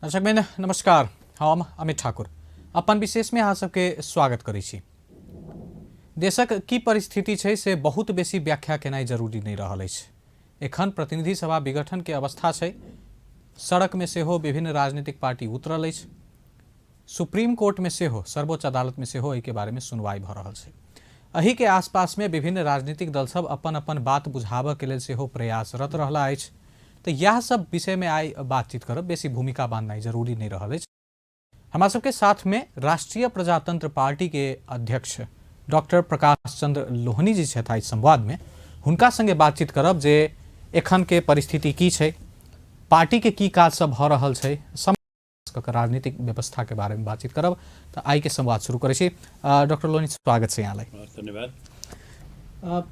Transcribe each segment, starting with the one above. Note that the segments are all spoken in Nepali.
दर्शकबिन नमस्कार, हम अमित ठाकुर अपन विशेष में अहाँ सबके स्वागत करै छी। देशक की परिस्थिति छै से बहुत बेसी व्याख्या केनाइ जरूरी नहीं रहल अछि। एखन प्रतिनिधि सभा विघटन के अवस्था छै। सड़क में सेहो विभिन्न राजनीतिक पार्टी उतरल अछि। सुप्रीम कोर्ट में सेहो, सर्वोच्च अदालत में सेहो एहि के बारे में सुनवाई भ रहल छै। एहि के आसपास में विभिन्न राजनीतिक दल सब अपन अपन बात बुझाबऽ के लेल सेहो प्रयासरत रहला अछि। तो यह सब विषय में आई बातचीत करब, बेसी भूमिका बांधनाइ जरूरी नहीं रहल अछि। हमारा सबके साथ में राष्ट्रीय प्रजातंत्र पार्टी के अध्यक्ष डॉक्टर प्रकाश चंद्र लोहनी जी छथि संवाद में। हुनका संगे बातचीत करब जे एखन के परिस्थिति की छै, पार्टी के की काज सब भ रहल छै, राजनीतिक व्यवस्था के बारे में बातचीत करब। तो आई के संवाद शुरू करै छी। डॉक्टर लोहनी, स्वागत छै यहाँलाई। धन्यवाद।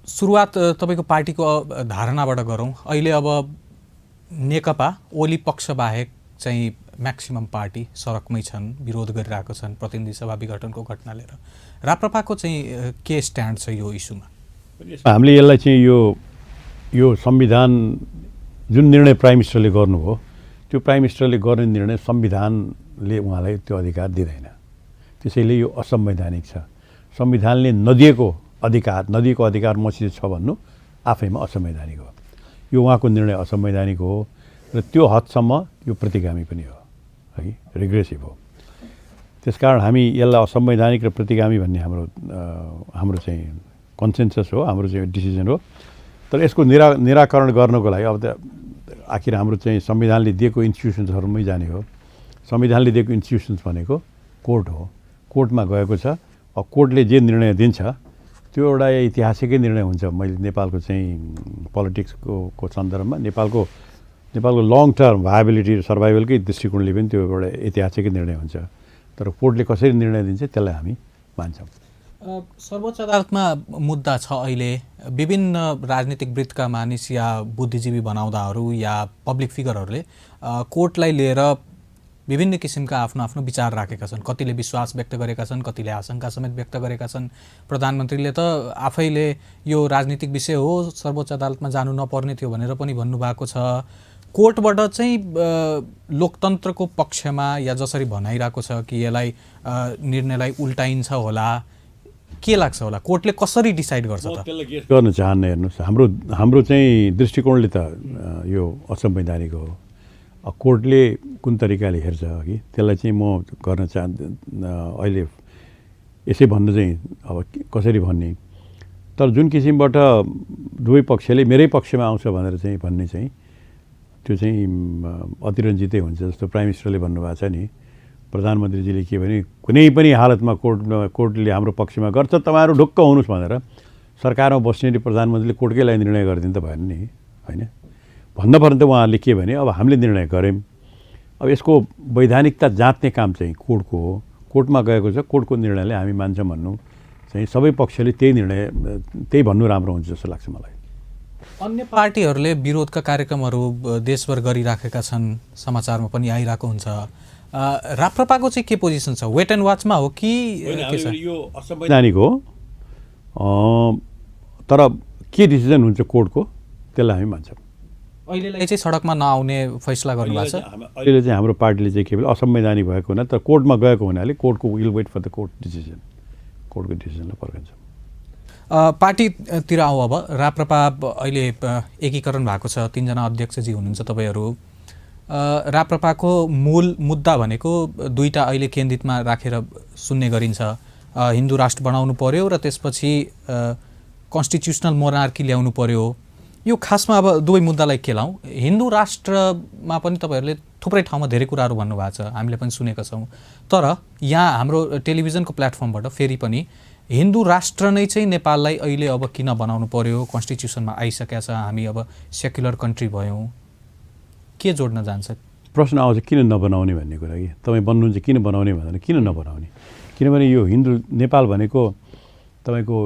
सुरुवात तपाईको पार्टीको धारणाबाट गरौँ। अहिले अब नेकपा ओली पक्ष बाहेक चाहिँ म्याक्सिमम पार्टी सडकमै छन्, विरोध गरिरहेको छन् प्रतिनिधि सभा विघटनको घटना लिएर। राप्रपाको चाहिँ के स्ट्यान्ड छ यो इस्युमा? हामीले यसलाई चाहिँ यो संविधान जुन निर्णय प्राइम मिनिस्टरले गर्नुभयो, त्यो प्राइम मिनिस्टरले गर्ने निर्णय संविधानले उहाँलाई त्यो अधिकार दिँदैन। त्यसैले यो असंवैधानिक छ। संविधानले नदिएको अधिकार मसित छ भन्नु आफैमा असंवैधानिक हो। यो उहाँको निर्णय असंवैधानिक हो र त्यो हदसम्म यो प्रतिगामी पनि हो, है, रिग्रेसिभ हो। त्यसकारण हामी यसलाई असंवैधानिक र प्रतिगामी भन्ने हाम्रो चाहिँ कन्सेन्सस हो, हाम्रो चाहिँ डिसिजन हो। तर यसको निराकरण गर्नको लागि अब त आखिर हाम्रो चाहिँ संविधानले दिएको इन्स्टिट्युसन्सहरूमै जाने हो। संविधानले दिएको इन्स्टिट्युसन्स भनेको कोर्ट हो। कोर्टमा गएको छ। अब कोर्टले जे निर्णय दिन्छ त्यो एउटा ऐतिहासिकै निर्णय हुन्छ। मैले नेपालको चाहिँ पोलिटिक्सको सन्दर्भमा नेपालको लङ टर्म भायबिलिटी र सर्भाइभलकै दृष्टिकोणले पनि त्यो एउटा ऐतिहासिकै निर्णय हुन्छ। तर कोर्टले कसरी निर्णय दिन्छ त्यसलाई हामी मान्छौँ। सर्वोच्च अदालतमा मुद्दा छ अहिले। विभिन्न राजनीतिक वृत्तका मानिस या बुद्धिजीवी बनाउँदाहरू या पब्लिक फिगरहरूले कोर्टलाई लिएर विभिन्न किसिमका आफ्नो आफ्नो विचार राखेका छन्। कतिले विश्वास व्यक्त गरेका छन्, कतिले आशंका समेत व्यक्त गरेका छन्। प्रधानमन्त्रीले त आफैले यो राजनीतिक विषय हो, सर्वोच्च अदालतमा जानु नपर्ने थियो भनेर पनि भन्नुभएको छ। कोर्टबाट चाहिँ लोकतन्त्रको पक्षमा या जसरी भनाइरहेको छ कि यसलाई निर्णयलाई उल्टाइन्छ होला, के लाग्छ होला? कोर्टले कसरी डिसाइड गर्छ त? गर्न चाहन्न। हेर्नुहोस्, हाम्रो चाहिँ दृष्टिकोणले त यो असंवैधानिक हो। कोर्टले कुन तरिकाले हेर्छ कि त्यसलाई चाहिँ म गर्न अहिले यसै भन्न चाहिँ अब कसरी भन्ने। तर जुन किसिमबाट दुवै पक्षले मेरै पक्षमा आउँछ भनेर चाहिँ भन्ने चाहिँ त्यो चाहिँ अतिरञ्जितै हुन्छ। जस्तो प्राइम मिनिस्टरले भन्नुभएको छ नि, प्रधानमन्त्रीजीले के भने कुनै पनि हालतमा कोर्टले हाम्रो पक्षमा गर्छ, तपाईँहरू ढुक्क हुनुहोस् भनेर सरकारमा बस्ने प्रधानमन्त्रीले कोर्टकै लागि निर्णय गरिदिनु त भएन नि, होइन? भन्नुपर्ने त उहाँहरूले के भने अब हामीले निर्णय गऱ्यौँ, अब यसको वैधानिकता जाँच्ने काम चाहिँ कोर्टको हो। कोर्टमा गएको छ, कोर्टको निर्णयले हामी मान्छौँ भन्नु चाहिँ सबै पक्षले त्यही भन्नु राम्रो हुन्छ जस्तो लाग्छ मलाई। अन्य पार्टीहरूले विरोधका कार्यक्रमहरू देशभर गरिराखेका छन्, समाचारमा पनि आइरहेको हुन्छ। राप्रपाको चाहिँ के पोजिसन छ? वेट एन्ड वाचमा हो कि के छ? यो असंवैधानिक हो। तर के डिसिजन हुन्छ कोर्टको त्यसलाई हामी मान्छौँ। अहिलेलाई चाहिँ सडकमा नआउने फैसला गर्नुभएको छ। अहिले चाहिँ हाम्रो पार्टीले चाहिँ के भने असंवैधानिक भएको हुनाले, तर कोर्टमा गएको हुनाले कोर्टको will wait for the court decision. कोर्टको डिसिजनलाई पर्खन्छौँ। पार्टीतिर आउँ अब। राप्रपा अहिले एकीकरण भएको छ, 3 जना अध्यक्षजी हुनुहुन्छ तपाईँहरू। राप्रपाको मूल मुद्दा भनेको दुईटा अहिले केन्द्रितमा राखेर सुन्ने गरिन्छ। हिन्दू राष्ट्र बनाउनु पर्यो र त्यसपछि कन्स्टिट्युसनल मोनार्की ल्याउनु पर्यो। यो खासमा अब दुवै मुद्दालाई के लाउँ? हिन्दू राष्ट्रमा पनि तपाईँहरूले थुप्रै ठाउँमा धेरै कुराहरू भन्नुभएको छ, हामीले पनि सुनेका छौँ। तर यहाँ हाम्रो टेलिभिजनको प्लेटफर्मबाट फेरि पनि हिन्दू राष्ट्र नै चाहिँ नेपाललाई अहिले अब किन बनाउनु पर्यो, कन्स्टिट्युसनमा आइसकेका छ, हामी अब सेक्युलर कन्ट्री भयौँ, के जोड्न जान्छ? प्रश्न आउँछ किन नबनाउने भन्ने कुरा कि तपाईँ बन्नुहुन्छ किन बनाउने भन्दैन, किन नबनाउने? किनभने यो हिन्दू नेपाल भनेको तपाईँको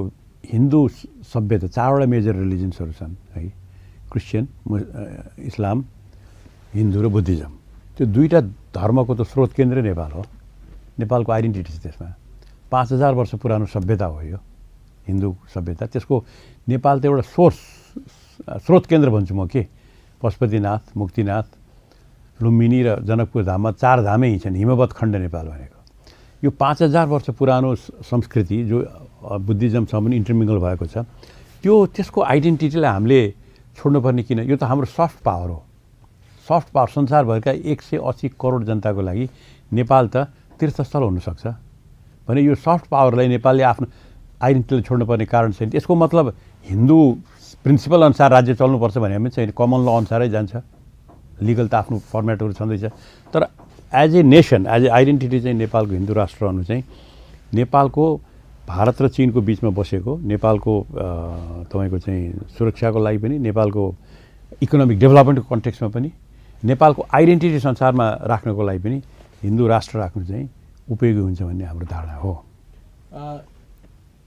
हिन्दू सभ्यता 4वटा मेजर रिलिजन्सहरू छन्, है, क्रिस्चियन, इस्लाम, हिन्दू र बुद्धिज्म। त्यो दुईवटा धर्मको त स्रोत केन्द्रै नेपाल हो। नेपालको आइडेन्टिटी छ त्यसमा। 5000 वर्ष पुरानो सभ्यता हो यो हिन्दू सभ्यता। त्यसको नेपाल त एउटा स्रोत केन्द्र भन्छु म के। पशुपतिनाथ, मुक्तिनाथ, लुम्बिनी र जनकपुर धाममा 4 धामै छन्। हिमवत खण्ड नेपाल भनेको यो 5000 वर्ष पुरानो संस्कृति जो बुद्धिज्मसँग पनि इन्टरमिङ्गल भएको छ। त्यसको आइडेन्टिटीलाई हामीले छोड्नुपर्ने किन? यो त हाम्रो सफ्ट पावर हो। सफ्ट पावर संसारभरका 180 करोड जनताको लागि नेपाल त तीर्थस्थल हुनसक्छ भने यो सफ्ट पावरलाई नेपालले आफ्नो आइडेन्टिटीलाई छोड्नुपर्ने कारण छैन। यसको मतलब हिन्दू प्रिन्सिपल अनुसार राज्य चल्नुपर्छ भने पनि छैन। कमन ल अनुसारै जान्छ। लिगल त आफ्नो फर्मेटहरू छँदैछ। तर as a nation, as a identity चाहिँ नेपालको हिन्दू राष्ट्र रहनु चाहिँ नेपालको भारत र चीनको बिचमा बसेको, नेपालको तपाईँको चाहिँ सुरक्षाको लागि पनि, नेपालको इकोनोमिक डेभलपमेन्टको कन्टेक्स्टमा पनि, नेपालको आइडेन्टिटी संसारमा राख्नको लागि पनि हिन्दू राष्ट्र राख्नु चाहिँ उपयोगी हुन्छ भन्ने हाम्रो धारणा हो।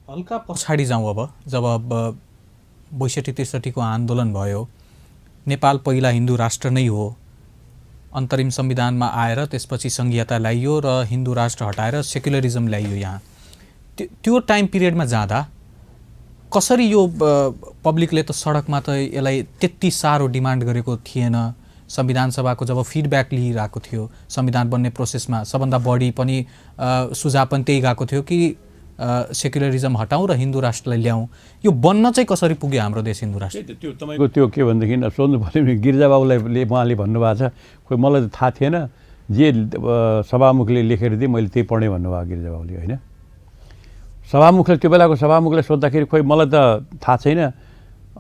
हल्का पछाडि जाउँ अब। जब 62-63 को आन्दोलन भयो, नेपाल पहिला हिन्दू राष्ट्र नै हो, अन्तरिम संविधानमा आएर त्यसपछि संघीयता ल्याइयो र हिन्दू राष्ट्र हटाएर सेक्युलरिजम ल्याइयो यहाँ। त्यो टाइम पिरियडमा जाँदा कसरी यो पब्लिकले त सडकमा त यसलाई त्यति साह्रो डिमान्ड गरेको थिएन। संविधान सभाको जब फिडब्याक लिइरहेको थियो संविधान बन्ने प्रोसेसमा, सबभन्दा बढी पनि सुझाव पनि त्यही गएको थियो कि सेक्युलरिजम हटाउँ र हिन्दू राष्ट्रलाई ल्याउँ। यो बन्न चाहिँ कसरी पुग्यो हाम्रो देश हिन्दू राष्ट्र? त्यो तपाईँको त्यो के भनेदेखि सोध्नु पऱ्यो भने गिरिजाबाबुलाई उहाँले भन्नुभएको छ, खोइ मलाई त थाहा थिएन, जे सभामुखले लेखेर दिए मैले त्यही पढेँ भन्नुभयो गिरिजाबाबुले, होइन? सभामुखले त्यो बेलाको सभामुखलाई सोद्धाखेरि खोइ मलाई त थाहा छैन,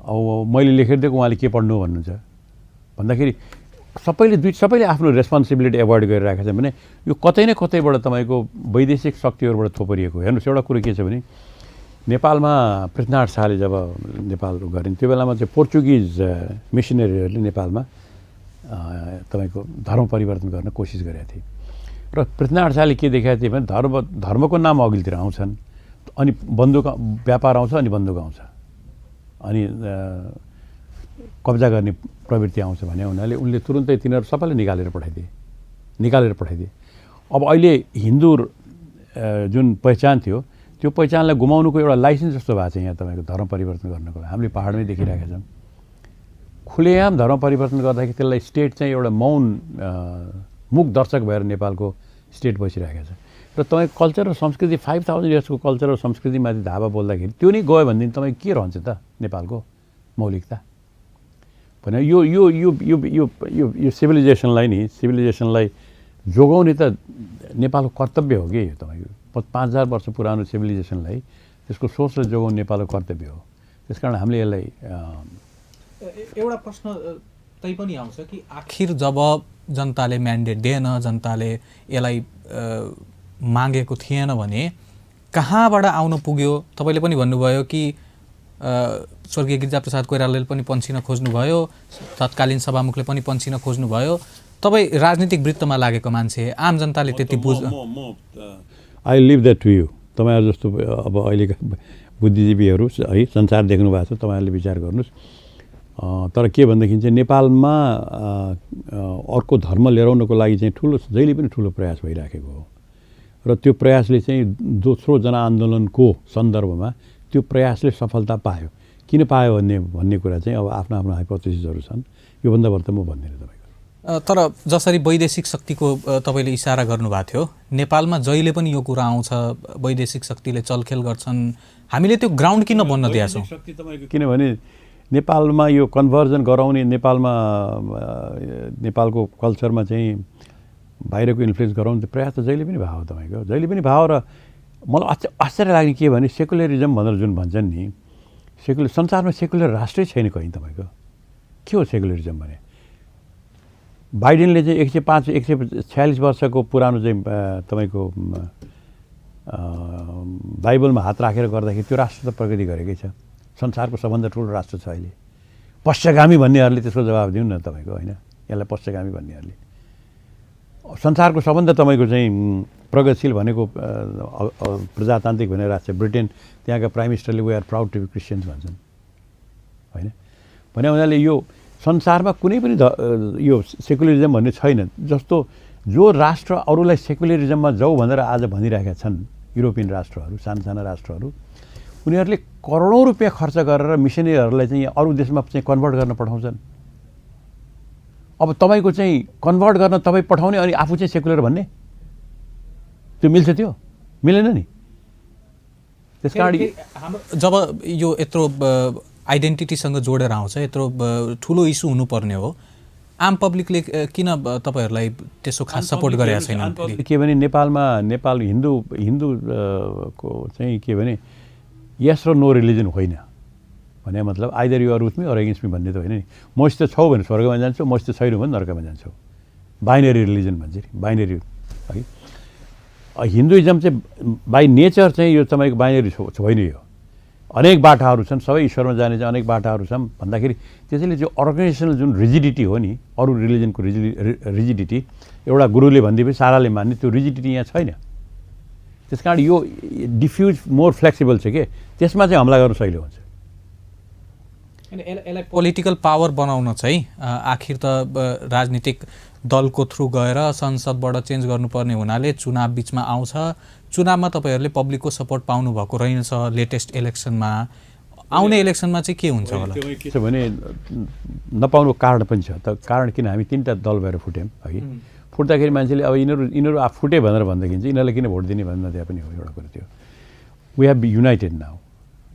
अब मैले लेखेर दिएको उहाँले के पढ्नु भन्नुहुन्छ भन्दाखेरि सबैले आफ्नो रेस्पोन्सिबिलिटी एभोइड गरिरहेका छन् भने यो कतै न कतैबाट तपाईँको वैदेशिक शक्तिहरूबाट थोपरिएको। हेर्नुहोस्, एउटा कुरो के छ भने नेपालमा पृथ्वीनारायण शाहले जब नेपाल गरिन् त्यो बेलामा चाहिँ पोर्चुगिज मिसनरीहरूले नेपालमा तपाईँको धर्म परिवर्तन गर्न कोसिस गरेका थिए र पृथ्वीनारायण शाहले के देखाएको थिए भने धर्मको नाम अघिल्तिर आउँछन्, अनि बन्दुक व्यापार आउँछ, अनि बन्दुक आउँछ, अनि कब्जा गर्ने प्रवृत्ति आउँछ भने हुनाले उनले तुरुन्तै तिनीहरू सबैले निकालेर पठाइदिए। अब अहिले हिन्दू जुन पहिचान थियो त्यो पहिचानलाई गुमाउनुको एउटा लाइसेन्स जस्तो भएको छ यहाँ तपाईँको धर्म परिवर्तन गर्नको लागि। हामीले पहाडमै देखिरहेका छौँ खुलेआम धर्म परिवर्तन गर्दाखेरि त्यसलाई स्टेट चाहिँ एउटा मौन मुख दर्शक भएर नेपालको स्टेट बसिरहेको छ। र तपाईँ कल्चर र संस्कृति 5000 इयर्सको कल्चर र संस्कृतिमाथि धावा बोल्दाखेरि त्यो नै गयो भनेदेखि तपाईँ के रहन्छ त नेपालको मौलिकता भने? यो सिभिलाइजेसनलाई जोगाउने त नेपालको कर्तव्य हो कि। यो तपाईँको 5000 वर्ष पुरानो सिभिलाइजेसनलाई त्यसको सोचलाई जोगाउने नेपालको कर्तव्य हो। त्यसकारण हामीले यसलाई एउटा प्रश्न तै पनि आउँछ कि आखिर जब जनताले म्यान्डेट दिएन, जनताले यसलाई मागेको थिएन भने कहाँबाट आउन पुग्यो? तपाईँले पनि भन्नुभयो कि स्वर्गीय गिरिजाप्रसाद कोइरालाले पनि पन्छिन खोज्नुभयो, तत्कालीन सभामुखले पनि पन्छिन खोज्नुभयो। तपाईँ राजनीतिक वृत्तमा लागेको मान्छे, आम जनताले त्यति I leave that to you. तपाईँहरू जस्तो अब अहिलेका बुद्धिजीवीहरू है संसार देख्नु भएको छ, तपाईँहरूले विचार गर्नुहोस्। तर के भनेदेखि चाहिँ नेपालमा अर्को धर्म लिएर आउनको लागि चाहिँ जहिले पनि ठुलो प्रयास भइराखेको हो र त्यो प्रयासले चाहिँ दोस्रो जनआन्दोलनको सन्दर्भमा त्यो प्रयासले सफलता पायो। किन पायो भन्ने कुरा चाहिँ अब आफ्नो आफ्नो हाइपोथेसिसहरू छन्, योभन्दा बढी त म भन्दिनँ तपाईँको। तर जसरी वैदेशिक शक्तिको तपाईँले इसारा गर्नुभएको थियो, नेपालमा जहिले पनि यो कुरा आउँछ, वैदेशिक शक्तिले चलखेल गर्छन्, हामीले त्यो ग्राउन्ड किन बन्न दिएका छौँ? किनभने नेपालमा यो कन्भर्जन गराउने, नेपालको कल्चरमा चाहिँ बाहिरको इन्फ्लुएन्स गराउने प्रयास त जहिले पनि भयो तपाईँको, जहिले पनि भयो। र मलाई आश्चर्य लाग्ने के भने सेकुलरिजम भनेर जुन भन्छन् नि, संसारमा सेकुलर राष्ट्रै छैन कहीँ तपाईँको। के हो सेकुलरिजम भने? बाइडेनले चाहिँ 146 वर्षको पुरानो चाहिँ तपाईँको बाइबलमा हात राखेर गर्दाखेरि त्यो राष्ट्र त प्रगति गरेकै छ। संसारको सबभन्दा ठुलो राष्ट्र छ अहिले। पश्चिगामी भन्नेहरूले त्यसको जवाब दिउँ न तपाईँको, होइन? यसलाई पश्चिगामी भन्नेहरूले संसारको सबभन्दा तपाईँको चाहिँ प्रगतिशील भनेको प्रजातान्त्रिक भन्ने राष्ट्र ब्रिटेन, त्यहाँका प्राइम मिनिस्टरले we are proud to be Christians भन्छन्, होइन? भने उनीहरूले यो संसारमा कुनै पनि यो सेकुलरिजम भन्ने छैन। जस्तो जो राष्ट्र अरूलाई सेकुलरिजममा जाऊ भनेर आज भनिरहेका छन् युरोपियन राष्ट्रहरू, साना राष्ट्रहरू, उनीहरूले करोडौँ रुपियाँ खर्च गरेर मिसनरीहरूलाई चाहिँ अरू देशमा चाहिँ कन्भर्ट गर्न पठाउँछन्। अब तपाईँको चाहिँ कन्भर्ट गर्न तपाईँ पठाउने अनि आफू चाहिँ सेकुलर भन्ने त्यो मिल्छ त्यो मिलेन नि त्यस कारण जब यो यत्रो आइडेन्टिटीसँग जोडेर आउँछ यत्रो ठुलो इस्यु हुनुपर्ने हो आम पब्लिकले किन तपाईँहरूलाई त्यसो खास सपोर्ट गरेका छैनन् के भने नेपाल हिन्दू को चाहिँ के भने यस र नो रिलिजन होइन भने मतलब either you are with me or against me भन्ने त होइन नि मसित छौ भने स्वर्गमा जान्छौ मसित छैन भने नरकमा जान्छौ बाइनरी रिलिजन भन्छ नि बाइनरी है हिन्दुइजम चाहिँ बाई नेचर चाहिँ यो तपाईँको बाइनरी होइन यो अनेक बाटाहरू छन् सबै ईश्वरमा जाने चाहिँ अनेक बाटाहरू छन् भन्दाखेरि त्यसैले जो अर्गनाइजेसनल जुन रिजिडिटी हो नि अरू रिलिजनको रिजिडिटी एउटा गुरुले भनिदिएपछि साराले मान्ने त्यो रिजिडिटी यहाँ छैन त्यस कारण यो डिफ्युज मोर फ्लेक्सिबल छ के त्यसमा चाहिँ हमला गर्न सहिलो हुन्छ यसलाई पोलिटिकल पावर बनाउन चाहिँ आखिर त राजनीतिक दलको थ्रु गएर संसदबाट चेन्ज गर्नुपर्ने हुनाले चुनाव बिचमा आउँछ चुनावमा तपाईँहरूले पब्लिकको सपोर्ट पाउनु भएको रहेछ लेटेस्ट इलेक्सनमा आउने इलेक्सनमा चाहिँ के हुन्छ होला के छ भने नपाउनुको कारण पनि छ त कारण किन हामी तीनटा दल भएर फुट्यौँ है फुट्दाखेरि मान्छेले अब यिनीहरू फुटे भनेर भन्दाखेरि चाहिँ यिनीहरूलाई किन भोट दिने भन्दा त्यहाँ पनि हो एउटा कुरो त्यो we have be united now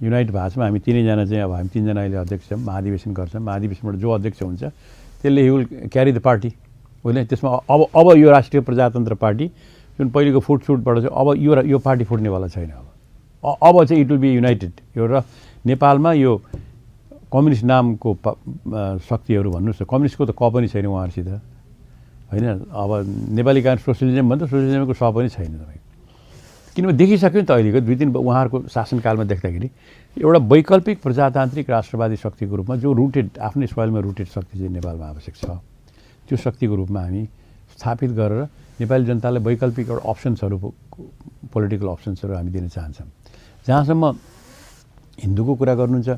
unite भएको छौँ हामी तिनैजना चाहिँ अब हामी तिनजना अहिले अध्यक्ष छौँ महाधिवेशन गर्छौँ महाधिवेशनबाट जो अध्यक्ष हुन्छ त्यसले he will carry the party होइन त्यसमा अब यो राष्ट्रिय प्रजातन्त्र पार्टी जुन पहिलेको फुटसुटबाट चाहिँ अब यो पार्टी फुट्नेवाला छैन अब चाहिँ इट विल बी युनाइटेड यो र नेपालमा यो कम्युनिस्ट नामको शक्तिहरू भन्नुहोस् न कम्युनिस्टको त क पनि छैन उहाँहरूसित होइन अब नेपाली काङ्ग्रेस सोसियलिजम भन्दा सोसियलिजमको स पनि छैन तपाईँको किनभने देखिसक्यो नि त अहिलेको 2-3 उहाँहरूको शासनकालमा देख्दाखेरि एउटा वैकल्पिक प्रजातान्त्रिक राष्ट्रवादी शक्तिको रूपमा जो रुटेड आफ्नै सोइलमा रुटेड शक्ति चाहिँ नेपालमा आवश्यक छ त्यो शक्तिको रूपमा हामी स्थापित गरेर नेपाली जनतालाई वैकल्पिक एउटा अप्सन्सहरू पोलिटिकल अप्सन्सहरू हामी दिन चाहन्छौँ जहाँसम्म हिन्दूको कुरा गर्नुहुन्छ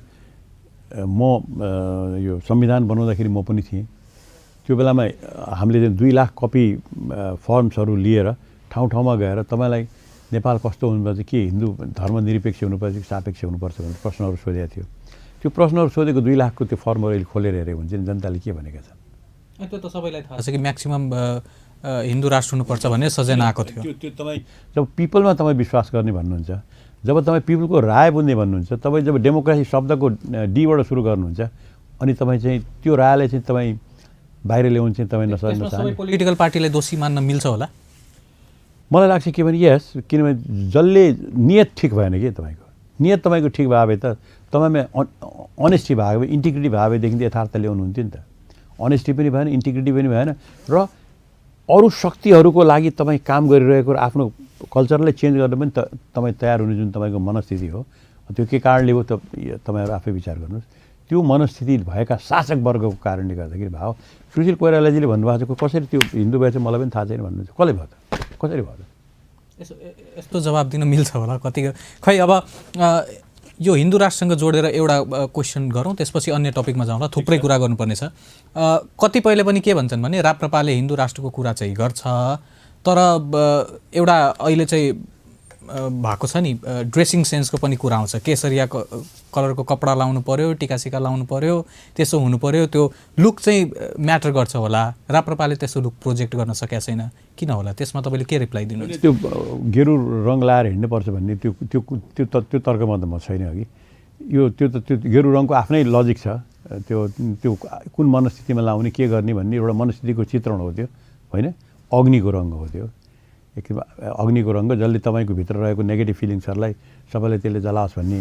म यो संविधान बनाउँदाखेरि म पनि थिएँ त्यो बेलामा हामीले 2 लाख कपी फर्म्सहरू लिएर ठाउँ ठाउँमा गएर तपाईँलाई नेपाल कस्तो हुनुपर्छ के हिन्दू धर्मनिरपेक्ष हुनुपर्छ कि सापेक्ष हुनुपर्छ भनेर प्रश्नहरू सोधेको थियो त्यो प्रश्नहरू सोधेको 2 लाखको त्यो फर्महरू अहिले खोलेर हेऱ्यो भने चाहिँ जनताले के भनेका छन् त्यो त सबैलाई थाहा छ कि म्याक्सिमम हिन्दू राष्ट्र हुनुपर्छ भन्ने सजेन आएको थियो त्यो तपाईँ जब पिपलमा तपाईँ विश्वास गर्ने भन्नुहुन्छ जब तपाईँ पिपलको राय बुझ्ने भन्नुहुन्छ तपाईँ जब डेमोक्रेसी शब्दको डीबाट सुरु गर्नुहुन्छ अनि तपाईँ चाहिँ त्यो रायलाई चाहिँ तपाईँ बाहिर ल्याउनु चाहिँ तपाईँ नसक्नु पोलिटिकल पार्टीलाई दोषी मान्न मिल्छ होला मलाई लाग्छ के भने यस किनभने जसले नियत ठिक भएन कि तपाईँको नियत तपाईँको ठिक भए भए त तपाईँमा अनेस्टी भएको भए इन्टिग्रिटी भए भएदेखि त यथार्थ ल्याउनुहुन्थ्यो नि त अनेस्टी पनि भएन इन्टिग्रिटी पनि भएन र अरू शक्तिहरूको लागि तपाईँ काम गरिरहेको र आफ्नो कल्चरलाई चेन्ज गर्न पनि तपाईँ तयार हुने जुन तपाईँको मनस्थिति हो त्यो के कारणले हो त तपाईँहरू आफै विचार गर्नुहोस् त्यो मनस्थिति भएका शासक वर्गको कारणले गर्दाखेरि भाव सुशील कोइरालाजीले भन्नुभएको छ कसरी त्यो हिन्दू भए चाहिँ मलाई पनि थाहा छैन भन्नुहुन्छ कसले भयो त कसरी भयो त यस्तो जवाब दिन मिल्छ होला कति खै अब यो हिन्दू राष्ट्रसँग जोडेर एउटा क्वेसन गरौँ त्यसपछि अन्य टपिकमा जाउँला थुप्रै कुरा गर्नुपर्ने छ कतिपयले पनि के भन्छन् भने राप्रपाले हिन्दू राष्ट्रको कुरा चाहिँ गर्छ तर एउटा अहिले चाहिँ भएको छ नि ड्रेसिङ सेन्सको पनि कुरा आउँछ केसरिया कलरको कपडा लाउनु पर्यो टिकासिका लाउनु पर्यो त्यसो हुनु पर्यो त्यो लुक चाहिँ म्याटर गर्छ होला राप्रपाले त्यसो लुक प्रोजेक्ट गर्न सकेका छैन किन होला त्यसमा तपाईँले के रिप्लाई दिनुहुन्छ त्यो गेरु रङ लाएर हिँड्नुपर्छ भन्ने त्यो तर्कमा त म छैन अघि यो त्यो गेरु रङको आफ्नै लजिक छ त्यो कुन मनस्थितिमा लाउने के गर्ने भन्ने एउटा मनस्थितिको चित्रण हो त्यो होइन अग्निको रङ हो त्यो अग्निको रङ जसले तपाईँको भित्र रहेको नेगेटिभ फिलिङ्सहरूलाई सबैलाई त्यसले जलाओस् भन्ने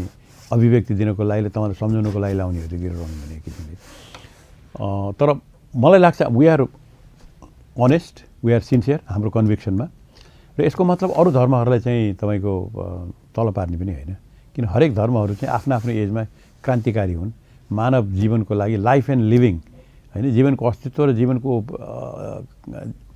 अभिव्यक्ति दिनको लागि तपाईँलाई सम्झाउनुको लागि लाउने हो त्यो गेरु रङ भन्ने किसिमले तर मलाई लाग्छ we are honest we are sincere हाम्रो कन्भिक्सनमा र यसको मतलब अरू धर्महरूलाई चाहिँ तपाईँको तल पार्ने पनि होइन किन हरेक धर्महरू चाहिँ आफ्नो आफ्नो एजमा क्रान्तिकारी हुन् मानव जीवनको लागि लाइफ एन्ड लिभिङ होइन जीवनको अस्तित्व र जीवनको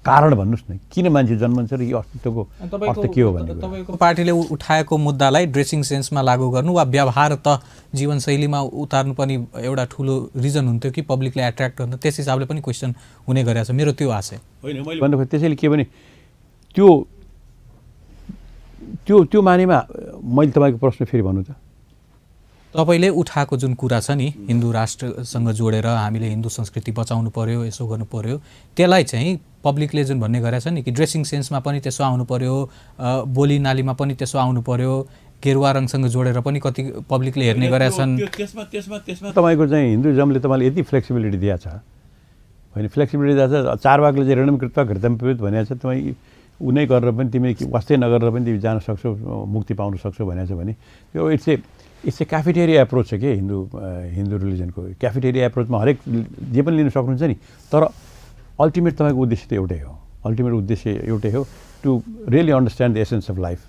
कारण भन्नुहोस् न किन मान्छे जन्मन्छ र यो अस्तित्वको अर्थ के हो भन्ने तपाईँको पार्टीले उठाएको मुद्दालाई ड्रेसिङ सेन्समा लागू गर्नु वा व्यवहार त जीवनशैलीमा उतार्नु पनि एउटा ठुलो रिजन हुन्थ्यो कि पब्लिकले एट्र्याक्ट गर्नु त्यस हिसाबले पनि क्वेसन हुने गरेको छ मेरो त्यो आशय होइन मैले भन्दाखेरि त्यसैले के भने त्यो मानेमा मैले तपाईँको प्रश्न फेरि भन्नु त तपाईँले उठाएको जुन कुरा छ नि हिन्दू राष्ट्रसँग जोडेर हामीले हिन्दू संस्कृति बचाउनु पर्यो, यसो गर्नु पर्यो, त्यसलाई चाहिँ पब्लिकले जुन भन्ने गरेछ नि कि ड्रेसिङ सेन्समा पनि त्यसो आउनु पर्यो, बोली नालीमा पनि त्यसो आउनु पर्यो, गेरुवा रङसँग जोडेर पनि कति पब्लिकले हेर्ने गरेका छन्। त्यसमा तपाईँको चाहिँ हिन्दुइजमले तपाईँले यति फ्लेक्सिबिलिटी दिएको छ, होइन फ्लेक्सिबिलिटी दिएको छ। चारवाकले चाहिँ ऋणम कृत्वा घृतमपित भनेको छ, तपाईँ ऊ नै गरेर पनि तिमी वास्तै नगरेर पनि तिमी जान सक्छौ, मुक्ति पाउन सक्छौ भनेको छ भने यो इट्स ए क्याफेटेरिया एप्रोच छ कि हिन्दू रिलिजनको। क्याफेटेरिया एप्रोचमा हरेक जे पनि लिन सक्नुहुन्छ नि, तर अल्टिमेट तपाईँको उद्देश्य त एउटै हो। अल्टिमेट उद्देश्य एउटै हो, to really understand the essence of life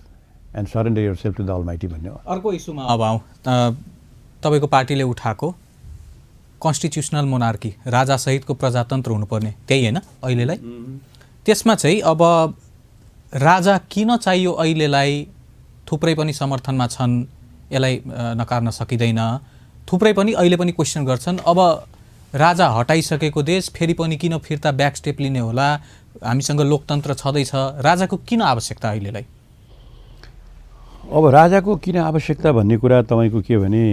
and surrender your self to the almighty भन्ने हो। अर्को इस्युमा अब आउँ, तपाईँको पार्टीले उठाएको कन्स्टिट्युसनल मोनार्की, राजासहितको प्रजातन्त्र हुनुपर्ने त्यही होइन अहिलेलाई। त्यसमा चाहिँ अब राजा किन चाहियो अहिलेलाई, थुप्रै पनि समर्थनमा छन्, यसलाई नकार्न सकिँदैन, थुप्रै पनि अहिले पनि क्वेसन गर्छन्। अब राजा हटाइसकेको देश फेरि पनि किन फिर्ता ब्याक स्टेप लिने होला, हामीसँग लोकतन्त्र छँदैछ, राजाको किन आवश्यकता अहिलेलाई? अब राजाको किन आवश्यकता भन्ने कुरा तपाईँको के भने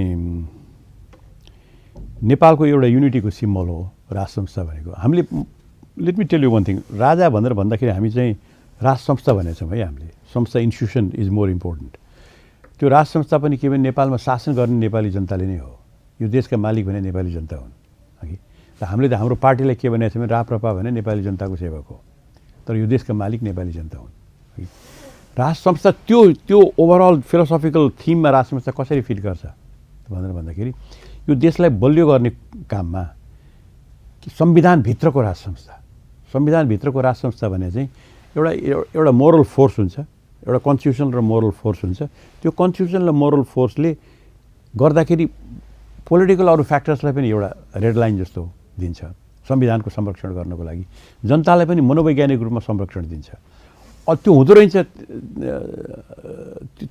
नेपालको एउटा युनिटीको सिम्बल हो राज संस्था भनेको। हामीले let me tell you one thing, राजा भनेर भन्दाखेरि हामी चाहिँ राज संस्था भनेको छौँ है। हामीले संस्था इन्स्टिट्युसन इज मोर इम्पोर्टेन्ट। त्यो राज संस्था पनि के भने नेपालमा शासन गर्ने नेपाली जनताले नै हो। यो देशका मालिक भने नेपाली जनता हुन् अघि। र हामीले त हाम्रो पार्टीलाई के भनेको छ भने राप्रपा भने नेपाली जनताको सेवक हो, तर यो देशका मालिक नेपाली जनता हुन् अघि। राज संस्था त्यो ओभरअल फिलोसफिकल थिममा राज संस्था कसरी फिट गर्छ भनेर भन्दाखेरि यो देशलाई बलियो गर्ने काममा संविधानभित्रको राज संस्था, संविधानभित्रको राज संस्था भने चाहिँ एउटा मोरल फोर्स हुन्छ, एउटा कन्स्टिट्युसन र मोरल फोर्स हुन्छ। त्यो कन्स्टिट्युसन र मोरल फोर्सले गर्दाखेरि पोलिटिकल अरू फ्याक्टर्सलाई पनि एउटा रेड लाइन जस्तो दिन्छ संविधानको संरक्षण गर्नको लागि, जनतालाई पनि मनोवैज्ञानिक रूपमा संरक्षण दिन्छ। त्यो हुँदो रहेछ,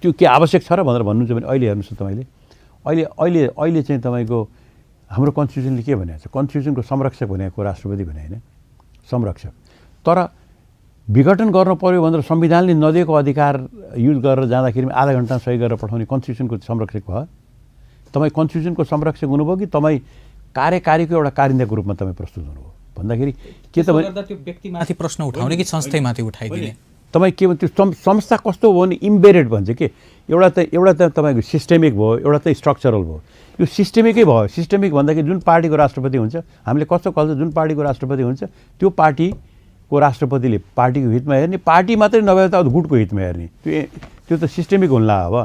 त्यो के आवश्यक छ र भनेर भन्नुहुन्छ भने अहिले हेर्नुहोस् तपाईँले अहिले चाहिँ तपाईँको हाम्रो कन्स्टिट्युसनले के भनेको छ, कन्स्टिट्युसनको संरक्षक भनेको राष्ट्रपति भने होइन, संरक्षक। तर विघटन गर्नु पर्यो भनेर संविधानले नदिएको अधिकार युज गरेर जाँदाखेरि आधा घन्टा सही गरेर पठाउने कन्स्टिट्युसनको संरक्षक भयो। तपाईँ कन्स्टिट्युसनको संरक्षक हुनुभयो कि तपाईँ कार्यकारीको एउटा कारिन्दाको रूपमा तपाईँ प्रस्तुत हुनुभयो भन्दाखेरि के त भने त्यो व्यक्तिमाथि प्रश्न उठाउने कि संस्थामाथि उठाइदिने, तपाईँ के त्यो संस्था कस्तो हो भने इम्बेडेड भन्छ कि एउटा त तपाईँको सिस्टेमिक भयो, एउटा त स्ट्रक्चरल भयो। यो सिस्टेमिकै भयो। सिस्टेमिक भन्दाखेरि जुन पार्टीको राष्ट्रपति हुन्छ, हामीले कस्तो कल्चर, जुन पार्टीको राष्ट्रपति हुन्छ त्यो पार्टीको राष्ट्रपतिले पार्टीको हितमा हेर्ने, पार्टी मात्रै नभए त गुटको हितमा हेर्ने, त्यो त सिस्टेमिक हुन्ला अब।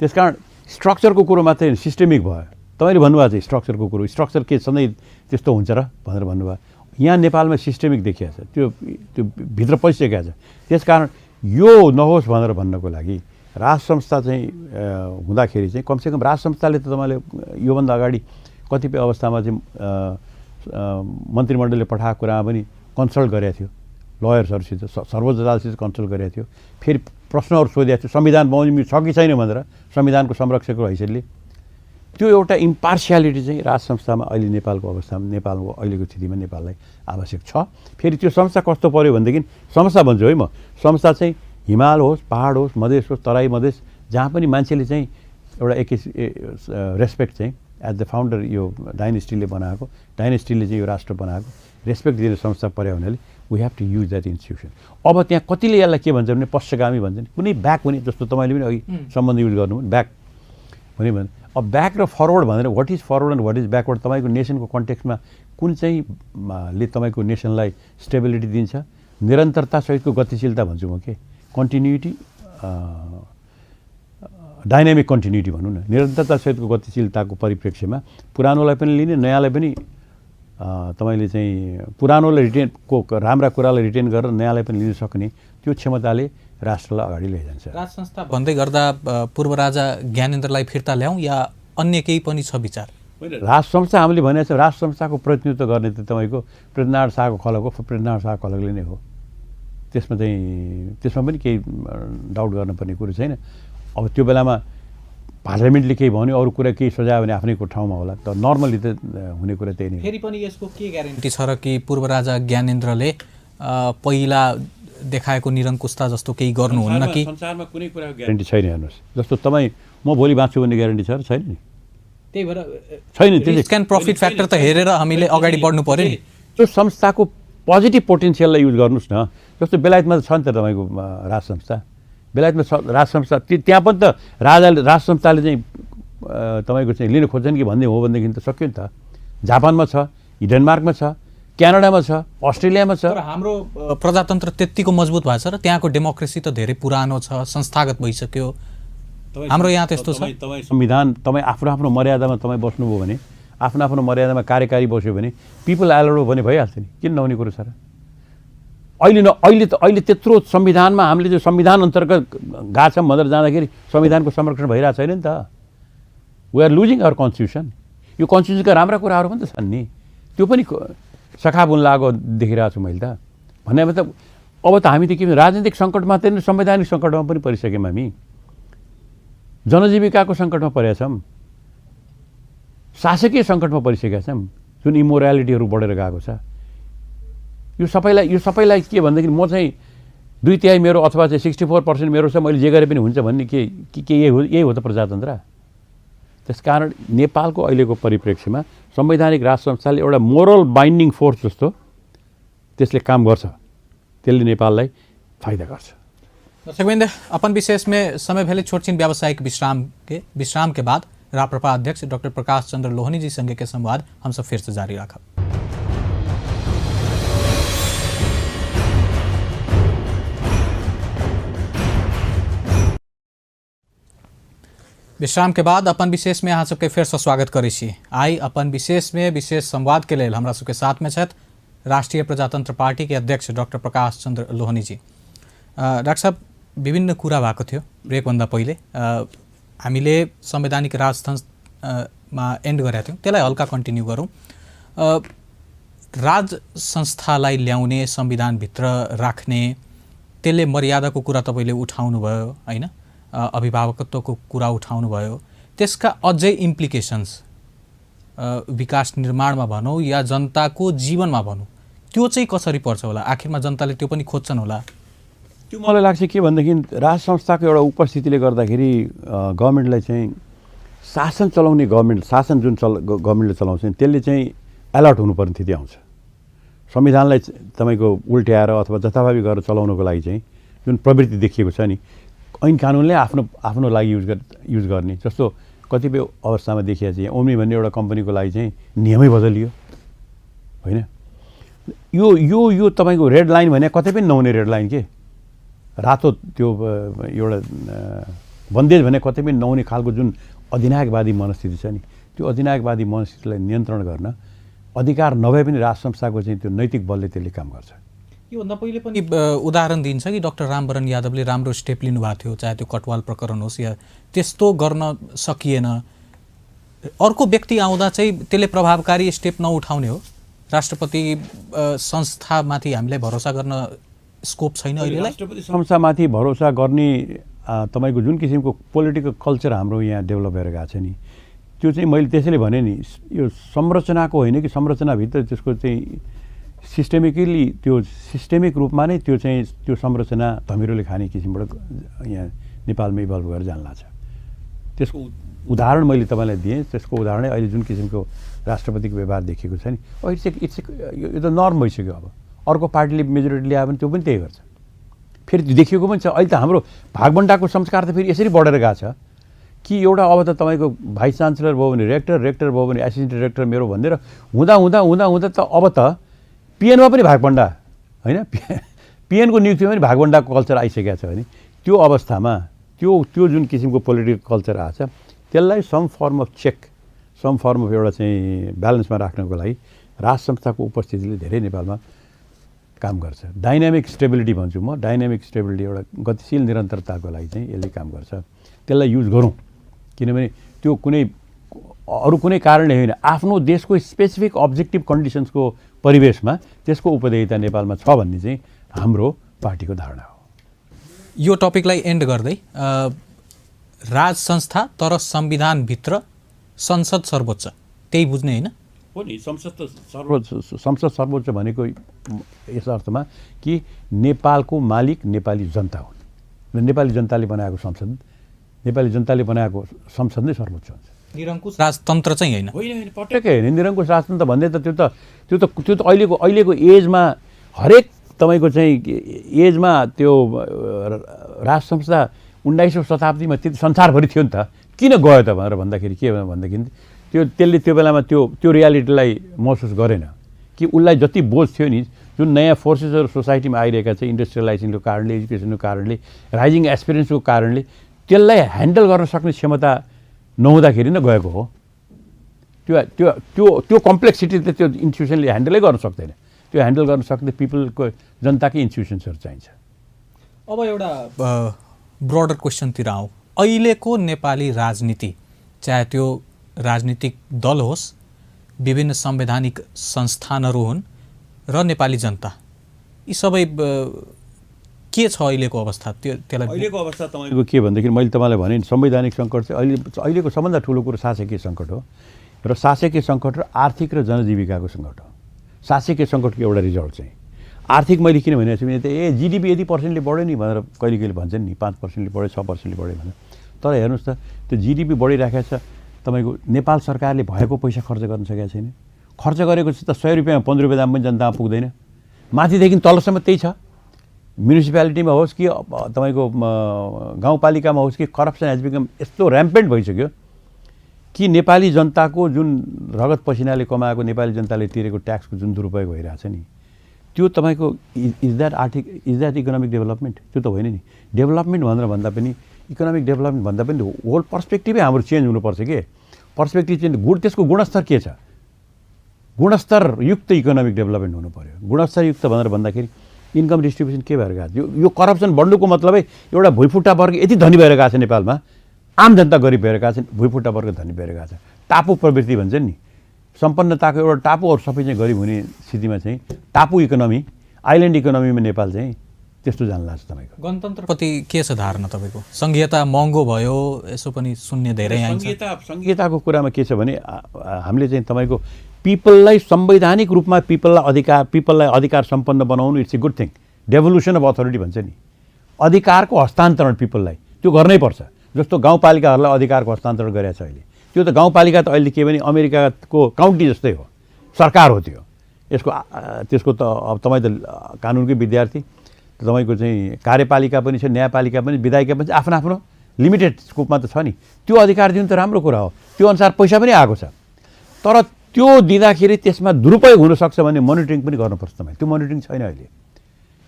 त्यसकारण स्ट्रक्चरको कुरो मात्रै सिस्टेमिक भयो। तपाईँले भन्नुभएको चाहिँ स्ट्रक्चरको कुरो, स्ट्रक्चर के सधैँ त्यस्तो हुन्छ र भनेर भन्नुभयो। यहाँ नेपालमा सिस्टेमिक देखिएको छ, त्यो भित्र पसिसकेको छ। त्यसकारण यो नहोस् भनेर भन्नको लागि राज संस्था चाहिँ हुँदाखेरि चाहिँ कमसेकम राज संस्थाले त तपाईँले योभन्दा अगाडि कतिपय अवस्थामा चाहिँ मन्त्रीमण्डलले पठाएको कुरामा पनि कन्सल्ट गरेको थियो, लयर्सहरूसित सर्वोच्च अदालतसित कन्सल्ट गरेको थियो, फेरि प्रश्नहरू सोधेको थियो संविधान बमोजिम छ कि छैन भनेर संविधानको संरक्षकको हैसियतले। त्यो एउटा इम्पार्सियालिटी चाहिँ राज संस्थामा अहिले नेपालको अवस्थामा, नेपालको अहिलेको स्थितिमा नेपाललाई आवश्यक छ। फेरि त्यो संस्था कस्तो पऱ्यो भनेदेखि, संस्था भन्छु है म, संस्था चाहिँ हिमाल होस्, पहाड होस्, मधेस होस्, तराई मधेस, जहाँ पनि मान्छेले चाहिँ एउटा रेस्पेक्ट चाहिँ एज द फाउन्डर यो डाइनेस्टीले बनाएको, डाइनेस्टीले चाहिँ यो राष्ट्र बनाएको रेस्पेक्ट दिने संस्था पर्यो भनेले we have to use that institution. अब त्यहाँ कतिले यसलाई के भन्छ भने पश्चगामी भन्छन्, कुनै ब्याक हुने, जस्तो तपाईँले पनि अघि सम्बन्ध युज गर्नु ब्याक हुने भने। अब ब्याक र फरवर्ड भनेर what is forward and what is backward तपाईँको नेसनको कन्टेक्स्टमा कुन चाहिँ ले तपाईँको नेसनलाई स्टेबिलिटी दिन्छ, निरन्तरतासहितको गतिशीलता भन्छु म, के कन्टिन्युटी, डाइनामिक कन्टिन्युटी भनौँ न, निरन्तरतासहितको गतिशीलताको परिप्रेक्ष्यमा पुरानोलाई पनि लिने, नयाँलाई पनि तपाईँले चाहिँ पुरानोलाई रिटेनको राम्रा कुरालाई रिटेन गरेर नयाँलाई पनि लिन सक्ने त्यो क्षमताले राष्ट्रलाई अगाडि लैजान्छ। राज संस्था भन्दै गर्दा पूर्व राजा ज्ञानेन्द्रलाई फिर्ता ल्याउँ या अन्य केही पनि छ विचार? राज संस्था हामीले भनेको छ, राज संस्थाको प्रतिनिधित्व गर्ने त तपाईँको पृथ्वीनारायण शाहको खलक हो, पृथ्वीनारायण शाहको खलकले नै हो। त्यसमा पनि केही डाउट गर्नुपर्ने कुरो छैन। अब त्यो बेलामा पार्लियामेन्टले केही भन्यो, अरू कुरा केही सजायो भने आफ्नैको ठाउँमा होला, तर नर्मली त हुने कुरा त्यही नै। फेरि पनि यसको के ग्यारेन्टी छ र कि पूर्व राजा ज्ञानेन्द्रले पहिला देखाएको निरङ्कुशता जस्तो केही गर्नुहुन्न कि? संसारमा कुनै कुराको ग्यारेन्टी छैन। हेर्नुहोस्, जस्तो तपाईँ म भोलि बाँच्छु भन्ने ग्यारेन्टी छ र छैन नि? त्यही भएर छैन। रिस्क एन्ड प्रफिट फ्याक्टर त हेरेर हामीले अगाडि बढ्नु पर्यो नि। त्यो संस्थाको पोजिटिभ पोटेन्सियललाई युज गर्नुहोस् न। जस्तो बेलायतमा छ नि त तपाईँको राज संस्था, बेलायतमा छ राज संस्था, त्यहाँ पनि त राज संस्थाले चाहिँ तपाईँको चाहिँ लिन खोज्छन् कि भन्ने हो भनेदेखि त सक्यो नि त। जापानमा छ, डेनमार्कमा छ, क्यानाडामा छ, अस्ट्रेलियामा छ। तर हाम्रो प्रजातन्त्र त्यत्तिको मजबुत भएको छ र त्यहाँको डेमोक्रेसी त धेरै पुरानो छ, संस्थागत भइसक्यो। हाम्रो यहाँ त्यस्तो छ। संविधान तपाईँ आफ्नो आफ्नो मर्यादामा तपाईँ बस्नुभयो भने, आफ्नो आफ्नो मर्यादामा कार्यकारी बस्यो भने, पिपल एलाउड भने भइहाल्छ नि। किन नहुने कुरो छ र? अहिले त्यत्रो संविधानमा हामीले जो संविधान अन्तर्गत गएको छौँ भनेर जाँदाखेरि संविधानको संरक्षण भइरहेको छैन नि त। We are losing our constitution. यो कन्स्टिट्युसनका राम्रा कुराहरू पनि त छन् नि, त्यो पनि सखाबुन लागेको देखिरहेको छु मैले त। भन्ने मतलब अब त हामी त के भन्छ, राजनीतिक सङ्कटमा त संवैधानिक सङ्कटमा पनि परिसक्यौँ हामी, जनजीविकाको सङ्कटमा परेका छौँ, शासकीय सङ्कटमा परिसकेका छौँ, जुन इमोरालिटीहरू बढेर गएको छ। यो सबैलाई के भनेदेखि म चाहिँ 2/3 मेरो अथवा चाहिँ 64% मेरो छ, मैले जे गरे पनि हुन्छ भन्ने के यही हो त प्रजातन्त्र? त्यसकारण नेपालको अहिलेको परिप्रेक्ष्यमा संवैधानिक राज संस्थाले एउटा मोरल बाइन्डिङ फोर्स जस्तो त्यसले काम गर्छ, त्यसले नेपाललाई फाइदा गर्छ। दर्शकवृन्द, अपन विशेष में समय भले छोटछिन व्यावसायिक विश्राम के बाद राप्रपा अध्यक्ष डॉक्टर प्रकाश चंद्र लोहनी जी संगे के संवाद हम सब फिर से जारी रखब। विश्राम के बाद अपन विशेष में अहाँ सबके फिर से स्वागत करै छी। आई अपन विशेष में विशेष संवाद के लेल हमरा सबके साथ में छथि राष्ट्रीय प्रजातंत्र पार्टी के अध्यक्ष डॉक्टर प्रकाश चंद्र लोहनी जी। डाक्टर साहब, विभिन्न कुरा भएको थियो ब्रेकभन्दा पहिले। हामीले संवैधानिक राजतन्त्रमा एन्ड गरेका थियौँ, त्यसलाई हल्का कन्टिन्यू गरौँ। राज संस्थालाई ल्याउने, संविधानभित्र राख्ने, त्यसले मर्यादाको कुरा तपाईँले उठाउनु भयो हैन, अभिभावकत्वको कुरा उठाउनु भयो, त्यसका अझै इम्प्लिकेसन्स विकास निर्माणमा भनौँ या जनताको जीवनमा भनौँ, त्यो चाहिँ कसरी पर्छ होला? आखिरमा जनताले त्यो पनि खोज्छन् होला। त्यो मलाई लाग्छ के भनेदेखि राज संस्थाको एउटा उपस्थितिले गर्दाखेरि गभर्मेन्टलाई चाहिँ शासन चलाउने शासन जुन गभर्मेन्टले चलाउँछ त्यसले चाहिँ अलर्ट हुनुपर्ने स्थिति आउँछ। संविधानलाई तपाईँको उल्ट्याएर अथवा जथाभावी गरेर चलाउनको लागि चाहिँ जुन प्रवृत्ति देखिएको छ नि, ऐन कानुनले आफ्नो लागि युज गर्ने जस्तो कतिपय अवस्थामा देखिया चाहिँ ओम्नी भन्ने एउटा कम्पनीको लागि चाहिँ नियमै बदलियो होइन। यो यो यो तपाईँको रेड लाइन भने कतै पनि नहुने रेड लाइन के, रातो त्यो एउटा बन्देज भने कतै पनि नहुने खालको जुन अधिनायकवादी मनस्थिति छ नि, त्यो अधिनायकवादी मनस्थितिलाई नियन्त्रण गर्न अधिकार नभए पनि राज संस्थाको चाहिँ त्यो नैतिक बलले त्यसले काम गर्छ। योभन्दा पहिले पनि उदाहरण दिन्छ कि डाक्टर रामवरण यादवले राम्रो स्टेप लिनुभएको थियो, चाहे त्यो कटवाल प्रकरण होस् या त्यस्तो गर्न सकिएन। अर्को व्यक्ति आउँदा चाहिँ त्यसले प्रभावकारी स्टेप नउठाउने हो। राष्ट्रपति संस्थामाथि हामीले भरोसा गर्न स्कोप छैन अहिलेलाई। राष्ट्रपति संस्थामाथि भरोसा गर्ने तपाईँको जुन किसिमको पोलिटिकल कल्चर हाम्रो यहाँ डेभलप भएर गएको छ नि, त्यो चाहिँ मैले त्यसैले भने नि, यो संरचनाको होइन कि संरचनाभित्र त्यसको चाहिँ सिस्टेमिक रूपमा नै त्यो संरचना धमिरोले खाने किसिमबाट यहाँ नेपालमा इभल्भ गरेर जान लाग्छ। त्यसको उदाहरण मैले तपाईँलाई दिएँ। त्यसको उदाहरणै अहिले जुन किसिमको राष्ट्रपतिको व्यवहार देखिएको छ नि, यो त नर्म भइसक्यो। अब अर्को पार्टीले मेजोरिटी ल्यायो भने त्यो पनि त्यही गर्छ। फेरि देखिएको पनि छ। अहिले त हाम्रो भागबन्डाको संस्कार त फेरि यसरी बढेर गएको छ कि एउटा अब त तपाईँको भाइस चान्सलर भयो भने रेक्टर भयो भने एसिस्टेन्ट डाइरेक्टर मेरो भनेर हुँदा त अब त पिएनमा पनि भागबन्डा होइन, पिएनको नियुक्तिमा पनि भागबन्डाको कल्चर आइसकेको छ भने त्यो अवस्थामा त्यो जुन किसिमको पोलिटिकल कल्चर आएको छ त्यसलाई some form of check, some form of एउटा चाहिँ ब्यालेन्समा राख्नको लागि राज संस्थाको उपस्थितिले धेरै नेपालमा काम गर्छ। डाइनामिक स्टेबिलिटी भन्छु म, डाइनामिक स्टेबिलिटी एउटा गतिशील निरन्तरताको लागि चाहिँ यसले काम गर्छ। त्यसलाई युज गरौँ, किनभने त्यो अरू कुनै कारणले होइन, आफ्नो देशको स्पेसिफिक अब्जेक्टिभ कन्डिसन्सको परिवेशमा त्यसको उपदेयता नेपालमा छ भन्ने चाहिँ हाम्रो पार्टीको धारणा हो। यो टपिकलाई एन्ड गर्दै राज संस्था तर संविधानभित्र संसद सर्वोच्च, त्यही बुझ्ने होइन? हो नि संसद सर्वोच्च भनेको यस अर्थमा कि नेपालको मालिक नेपाली जनता हुन् र नेपाली जनताले बनाएको संसद नै सर्वोच्च हुन्छ। निरङ्कुश राजतन्त्र चाहिँ होइन, होइन पटक्कै होइन। निरङ्कुश राजतन्त्र भन्दै त त्यो त अहिलेको एजमा हरेक तपाईँको चाहिँ एजमा त्यो राज संस्था 19औं शताब्दीमा त्यति संसारभरि थियो नि त, किन गयो त भनेर भन्दाखेरि के भन्दाखेरि त्यसले त्यो बेलामा त्यो रियालिटीलाई महसुस गरेन कि उसलाई जति बोझ थियो नि, जुन नयाँ फोर्सेसहरू सोसाइटीमा आइरहेका छ इन्डस्ट्रियलाइजेसनको कारणले, एजुकेसनको कारणले, राइजिङ एस्पिरेन्सको कारणले, त्यसलाई ह्यान्डल गर्न सक्ने क्षमता नहुँदाखेरि नै गएको हो। त्यो कम्प्लेक्सिटीले त्यो इन्स्टिट्युसनले ह्यान्डलै गर्न सक्दैन। त्यो ह्यान्डल गर्न सक्ने पिपलको जनताकै इन्स्टिट्युसन्सहरू चाहिन्छ। अब एउटा ब्रोडर क्वेसनतिर आउँ। अहिलेको नेपाली राजनीति, चाहे त्यो राजनीतिक दल होस्, विभिन्न संवैधानिक संस्थानहरू हुन् र नेपाली जनता, यी सबै के छ अहिलेको अवस्था? त्यसलाई अहिलेको अवस्था तपाईँको के भन्दाखेरि मैले तपाईँलाई भने संवैधानिक सङ्कट चाहिँ अहिलेको सबभन्दा ठुलो कुरो शासकीय सङ्कट हो र शासकीय सङ्कट र आर्थिक र जनजीविकाको सङ्कट हो। शासकीय सङ्कटको एउटा रिजल्ट चाहिँ आर्थिक, मैले किन भनेको छु भने जिडिपी यदि पर्सेन्टले बढ्यो नि भनेर कहिले भन्छन् नि, 5%ले बढ्यो 6%ले बढ्यो भनेर। तर हेर्नुहोस् त त्यो जिडिपी बढिराखेको छ, तपाईँको नेपाल सरकारले भएको पैसा खर्च गर्न सकेको छैन। खर्च गरेको चाहिँ त 100 रुपियाँमा 15 रुपियाँ दाम पनि जनतामा पुग्दैन। माथिदेखि तलसम्म त्यही छ। म्युनिसिपालिटीमा होस् कि तपाईँको गाउँपालिकामा होस् कि करप्सन हेज बिकम यस्तो ऱ्याम्पेन्ट भइसक्यो कि नेपाली जनताको जुन रगत पसिनाले कमाएको, नेपाली जनताले तिरेको ट्याक्सको जुन दुरुपयोग भइरहेछ नि, त्यो तपाईँको इज द्याट इकोनोमिक डेभलपमेन्ट? त्यो त होइन नि। डेभलपमेन्ट भनेर भन्दा पनि, इकोनोमिक डेभलपमेन्ट भन्दा पनि होल पर्सपेक्टिभै हाम्रो चेन्ज हुनुपर्छ के। पर्सपेक्टिभ चेन्ज, त्यसको गुणस्तर के छ? गुणस्तरयुक्त इकोनोमिक डेभलपमेन्ट हुनु पऱ्यो। गुणस्तरयुक्त भनेर भन्दाखेरि इन्कम डिस्ट्रिब्युसन के भएर गएको छ? यो करप्सन बढ्नुको मतलबै एउटा भुइँफुट्टा वर्ग यति धनी भएर गएको छ नेपालमा, आम जनता गरिब भएर गएको छ, भुइँफुट्टा वर्ग धनी भएर गएको छ। टापु प्रवृत्ति भन्छन् नि, सम्पन्नताको एउटा टापु अरू सबै चाहिँ गरिब हुने स्थितिमा चाहिँ टापु इकोनोमी, आइल्यान्ड इकोनोमीमा नेपाल चाहिँ त्यस्तो जान लाग्छ। तपाईँको गणतन्त्रप्रति के छ धारणा तपाईँको? संघीयता महँगो भयो, यसो पनि सुन्ने धेरै आइन्छ। संघीयताको कुरामा के छ भने हामीले चाहिँ तपाईँको पिपललाई संवैधानिक रूपमा पिपललाई अधिकार सम्पन्न बनाउनु it's a good thing. Devolution of authority भन्छ नि, अधिकारको हस्तान्तरण पिपललाई त्यो गर्नै पर्छ। जस्तो गाउँपालिकाहरूलाई अधिकारको हस्तान्तरण गरेको छ अहिले, त्यो त गाउँपालिका त अहिले के भने अमेरिकाको काउन्टी जस्तै हो, सरकार हो त्यो। त्यसको त अब तपाईँ त कानुनकै विद्यार्थी, तपाईँको चाहिँ कार्यपालिका पनि छ, न्यायपालिका पनि, विधायिका पनि आफ्नो लिमिटेड स्कोपमा त छ नि। त्यो अधिकार दिनु त राम्रो कुरा हो, त्यो अनुसार पैसा पनि आएको छ। तर त्यो दिँदाखेरि त्यसमा दुरुपयोग हुनसक्छ भने मोनिटरिङ पनि गर्नुपर्छ तपाईँ। त्यो मोनिटरिङ छैन अहिले,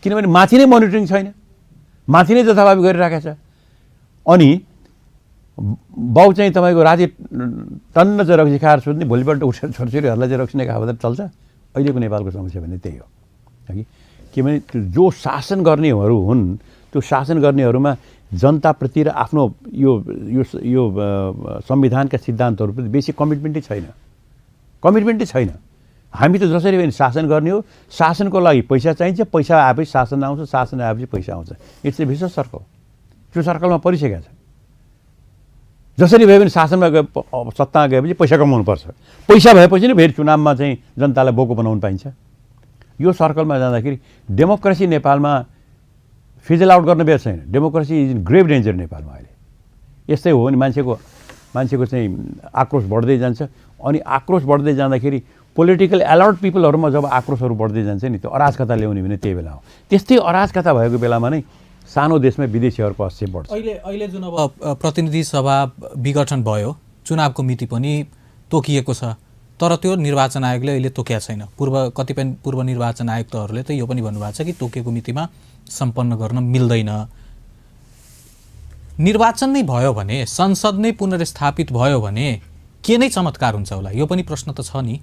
किनभने माथि नै मोनिटरिङ छैन, माथि नै जथाभावी गरिराखेको छ। अनि बाउ चाहिँ तपाईँको राति टन्न चाहिँ रक्सी खाएर सुत्ने, भोलिपल्ट उठेर छोरछोरीहरूलाई चाहिँ रक्सी नै खाएर चल्छ। अहिलेको नेपालको समस्या भने त्यही हो कि किनभने जो शासन गर्नेहरू हुन्, त्यो शासन गर्नेहरूमा जनताप्रति र आफ्नो यो संविधानका सिद्धान्तहरूप्रति बेसी कमिटमेन्टै छैन। हामी त जसरी पनि शासन गर्ने हो, शासनको लागि पैसा चाहिन्छ, पैसा आएपछि शासन आउँछ, शासन आएपछि पैसा आउँछ। It's a vicious circle. त्यो सर्कलमा परिसकेको छ। जसरी भए पनि शासनमा गए, सत्तामा गएपछि पैसा कमाउनुपर्छ। पैसा भएपछि नै फेरि चुनावमा चाहिँ जनतालाई बोको बनाउनु पाइन्छ। यो सर्कलमा जाँदाखेरि डेमोक्रेसी नेपालमा फिजल आउट गर्न बेस छैन। Democracy is in grave danger नेपालमा अहिले। यस्तै हो भने मान्छेको चाहिँ आक्रोश बढ्दै जान्छ। अनि आक्रोश बढ्दै जाँदाखेरि पोलिटिकल अलर्ट पिपलहरूमा जब आक्रोशहरू बढ्दै जान्छ नि, त्यो अराजकता ल्याउने भने त्यही बेला हो। त्यस्तै अराजकता भएको बेलामा नै सानो देशमा विदेशीहरूको हस्तक्षेप बढ्छ। अहिले जुन अब प्रतिनिधि सभा विघटन भयो, चुनावको मिति पनि तोकिएको छ, तर त्यो निर्वाचन आयोगले अहिले तोकेको छैन। कतिपय पूर्व निर्वाचन आयुक्तहरूले त यो पनि भन्नुभएको छ कि तोकेको मितिमा सम्पन्न गर्न मिल्दैन। निर्वाचन नै भयो भने, संसद नै पुनर्स्थापित भयो भने के नै चमत्कार हुन्छ होला? यो पनि प्रश्न त छ नि।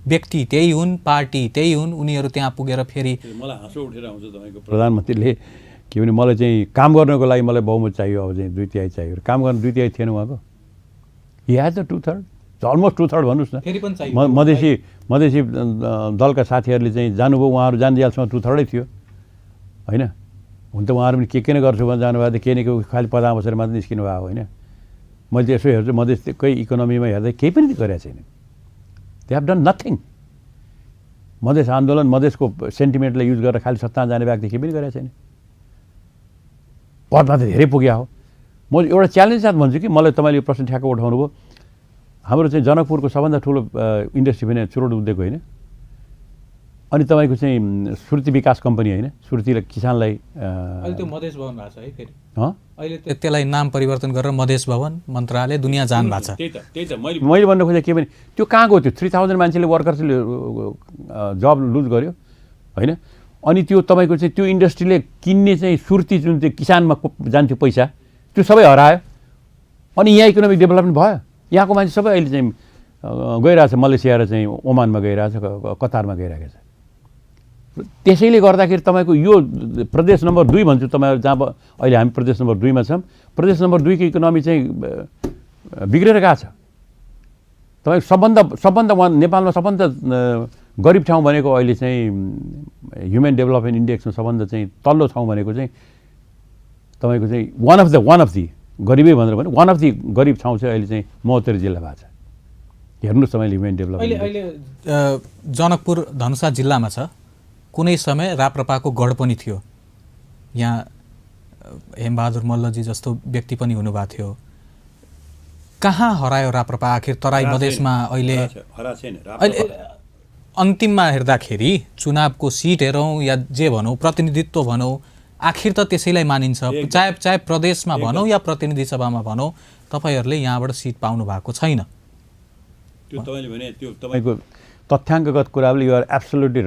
व्यक्ति त्यही हुन्, पार्टी त्यही हुन्, उनीहरू त्यहाँ पुगेर फेरि मलाई हाँसो उठेर आउँछ तपाईँको प्रधानमन्त्रीले के भने मलाई चाहिँ काम गर्नको लागि मलाई बहुमत चाहियो, अब चाहिँ 2/3 चाहियो। काम गर्न 2/3 थिएन उहाँको। हि हेज द 2/3, अलमोस्ट 2/3 भन्नुहोस् न। मधेसी दलका साथीहरूले चाहिँ जानुभयो, उहाँहरू जान्जेलसम्म 2/3 थियो होइन। हुन त उहाँहरू पनि के नै गर्छु भने जानुभयो, त के नै खालि पदामा बसेर मात्रै निस्किनु भयो होइन। मैले यसो हेर्छु मधेसकै इकोनोमीमा हेर्दा केही पनि गरेको छैन। They have done nothing. Madhes आन्दोलन मधेसको सेन्टिमेन्टलाई युज गरेर खालि सत्तामा जाने व्यक्ति केही पनि गरेको छैन। पदमा त धेरै पुग्या हो। म एउटा च्यालेन्ज साथ भन्छु कि मलाई तपाईँले यो प्रश्न ठ्याक्क उठाउनु भयो। हाम्रो चाहिँ जनकपुरको सबभन्दा ठुलो इन्डस्ट्री पनि चुरोट उद्योग होइन, अनि तपाईँको चाहिँ सुर्ती विकास कम्पनी होइन, सुर्तीले किसानलाई अहिले त्यो मधेस भवन भएको छ है फेरि अहिले त्यसलाई नाम परिवर्तन गरेर मधेस भवन मन्त्रालय दुनियाँ जान भएको छ। त्यही त मैले भन्नु खोजेँ के भने त्यो कहाँ गयो? त्यो 3000 मान्छेले वर्कर्सले जब लुज गर्यो होइन। अनि त्यो तपाईँको चाहिँ त्यो इन्डस्ट्रीले किन्ने चाहिँ सुर्ती जुन चाहिँ किसानमा जान्थ्यो पैसा त्यो सबै हरायो। अनि यहाँ इकोनोमिक डेभलपमेन्ट भयो। यहाँको मान्छे सबै अहिले चाहिँ गइरहेछ मलेसिया र चाहिँ ओमानमा गइरहेछ, कतारमा गइरहेको छ। त्यसैले गर्दाखेरि तपाईँको यो प्रदेश नम्बर 2 भन्छु तपाईँहरू, जहाँ अहिले हामी प्रदेश नम्बर 2 मा छौँ। प्रदेश नम्बर 2 को इकोनोमी चाहिँ बिग्रेर गएको छ। तपाईँको सबभन्दा नेपालमा सबभन्दा गरिब ठाउँ भनेको अहिले चाहिँ ह्युमन डेभलपमेन्ट इन्डेक्समा सबभन्दा चाहिँ तल्लो ठाउँ भनेको चाहिँ तपाईँको चाहिँ वान अफ दि गरिबै भनेर भने वान अफ दि गरिब ठाउँ चाहिँ अहिले चाहिँ महोत्तरी जिल्ला भएको छ। हेर्नुहोस् तपाईँले ह्युमन डेभलपमेन्ट। अहिले जनकपुर धनुषा जिल्लामा छ। कुनै समय राप्रपाको गढ पनि थियो। यहाँ हेमबहादुर मल्लजी जस्तो व्यक्ति पनि हुनुभएको थियो। कहाँ हरायो राप्रपा आखिर? तराई मधेसमा अहिले अन्तिममा हेर्दाखेरि चुनावको सिट हेरौँ या जे भनौँ, प्रतिनिधित्व भनौँ, आखिर त त्यसैलाई मानिन्छ। चाहे प्रदेशमा भनौँ या प्रतिनिधि सभामा भनौँ, तपाईँहरूले यहाँबाट सिट पाउनु भएको छैन। त्यो तपाईँले भने त्यो तपाईँको तथ्याङ्कगत कुराले यु आर एब्सोल्युटली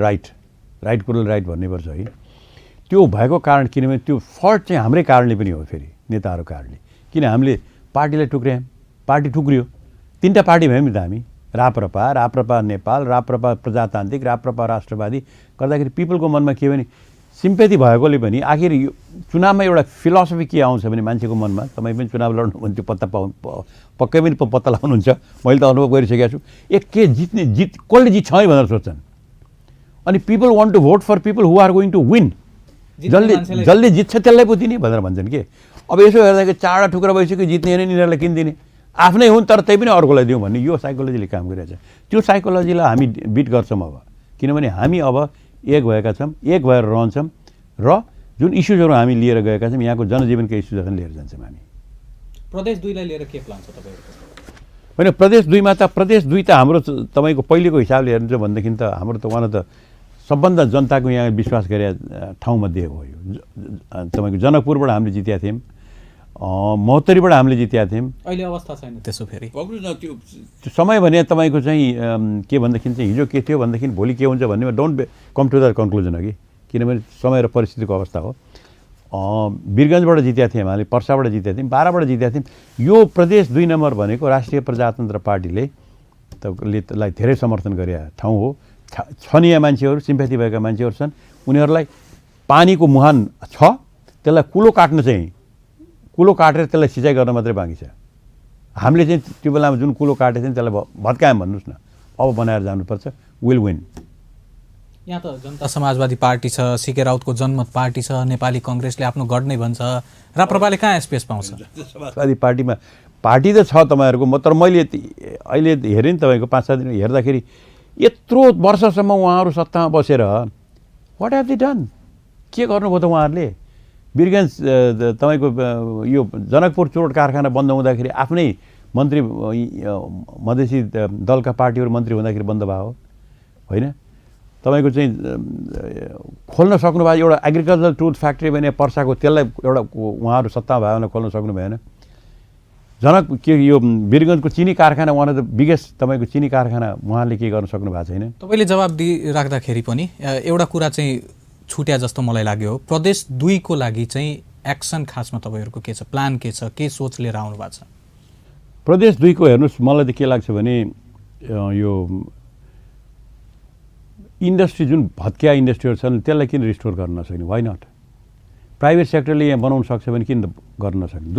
राइट कुराले राइट भन्नुपर्छ है। त्यो भएको कारण किनभने त्यो फल्ट चाहिँ हाम्रै कारणले पनि हो, फेरि नेताहरूको कारणले। किन हामीले पार्टीलाई टुक्र्यायौँ, पार्टी टुक्रियो। 3टा पार्टी भयौँ नि त हामी, राप्रपा नेपाल, राप्रपा प्रजातान्त्रिक, राप्रपा राष्ट्रवादी। गर्दाखेरि पिपलको मनमा के भने सिम्पेथी भएकोले पनि आखिर यो चुनावमा एउटा फिलोसफी के आउँछ भने मान्छेको मनमा, तपाईँ पनि चुनाव लड्नु भने त्यो पक्कै पनि पत्ता लगाउनुहुन्छ। मैले त अनुभव गरिसकेको छु। के कसले जित्छ है भनेर सोच्छन्। अनि people want to vote for people who are going to win. जसले जित्छ त्यसलाई पो दिने भनेर भन्छन् कि। अब यसो हेर्दाखेरि 4वटा टुक्रा भइसक्यो, जित्ने होइन यिनीहरूलाई किनिदिने, आफ्नै हुन् तर त्यही पनि अर्कोलाई दिउँ भन्ने यो साइकोलोजीले काम गरिरहेछ। त्यो साइकोलोजीलाई हामी बिट गर्छौँ अब, किनभने हामी अब एक भएका छौँ, एक भएर रहन्छौँ र जुन इस्युजहरू हामी लिएर गएका छौँ, यहाँको जनजीवनका इस्युजहरू लिएर जान्छौँ हामी। प्रदेश 2 लाई लिएर के प्लान छ तपाईँहरूको? होइन, प्रदेश 2 त हाम्रो तपाईँको पहिलेको हिसाबले हेर्नुहुन्छ भनेदेखि त हाम्रो त वान अफ द सबभन्दा जनताको यहाँ विश्वास गरे ठाउँमध्ये हो यो। तपाईँको जनकपुरबाट हामीले जितेका थियौँ, महोत्तरीबाट हामीले जितेका थियौँ। अहिले अवस्था छैन त्यसो। फेरि त्यो समय भने तपाईँको चाहिँ के भनेदेखि चाहिँ हिजो के थियो भनेदेखि भोलि के हुन्छ भन्नेमा don't come to the conclusion अघि, किनभने समय र परिस्थितिको अवस्था हो। वीरगन्जबाट जितेका थियौँ हामीले, पर्साबाट जितेका थियौँ, बाराबाट जितेका थियौँ। यो प्रदेश 2 नम्बर भनेको राष्ट्रिय प्रजातन्त्र पार्टीले लाई धेरै समर्थन गरे ठाउँ हो। छनिया मान्छेहरू, सिम्पेथी भएका मान्छेहरू छन्, उनीहरूलाई पानीको मुहान छ, त्यसलाई कुलो काटेर त्यसलाई सिँचाइ गर्न मात्रै बाँकी छ। हामीले चाहिँ त्यो बेलामा जुन कुलो काटेको थियो त्यसलाई भत्कायौँ भन्नुहोस् न, अब बनाएर जानुपर्छ। Will win. यहाँ त जनता समाजवादी पार्टी छ, सीके राउतको जनमत पार्टी छ, नेपाली कङ्ग्रेसले आफ्नो गढ नै भन्छ, राप्रपाले कहाँ स्पेस पाउँछ? समाजवादी पार्टीमा पार्टी त छ तपाईँहरूको, तर मैले अहिले हेरेँ नि तपाईँको 5-7 दिन हेर्दाखेरि यत्रो वर्षसम्म उहाँहरू सत्तामा बसेर वाट हेभ दे डन? के गर्नुभयो त उहाँहरूले? वीरगन्ज तपाईँको यो जनकपुर चुरोट कारखाना बन्द हुँदाखेरि आफ्नै मन्त्री मधेसी दलका पार्टीहरू मन्त्री हुँदाखेरि बन्द भयो होइन? तपाईँको चाहिँ खोल्न सक्नु भयो एउटा एग्रिकल्चर टुल फ्याक्ट्री भने पर्साको, त्यसलाई एउटा उहाँहरू सत्तामा भयो भने खोल्न सक्नु भएन। यो वीरगन्जको चिनी कारखाना वान अफ द बिगेस्ट तपाईँको चिनी कारखाना, उहाँले के गर्न सक्नु भएको छैन। तपाईँले जवाब दिइराख्दाखेरि पनि एउटा कुरा चाहिँ छुट्या जस्तो मलाई लाग्यो। प्रदेश 2 को लागि चाहिँ एक्सन खासमा तपाईँहरूको के छ, प्लान के छ, के सोच लिएर आउनु भएको छ? प्रदेश 2 को हेर्नुहोस्, मलाई त के लाग्छ भने यो इन्डस्ट्री जुन भत्किया इन्डस्ट्रीहरू छन् त्यसलाई किन रिस्टोर गर्न नसक्ने? Why not? प्राइभेट सेक्टरले यहाँ बनाउन सक्छ भने किन गर्न नसक्ने?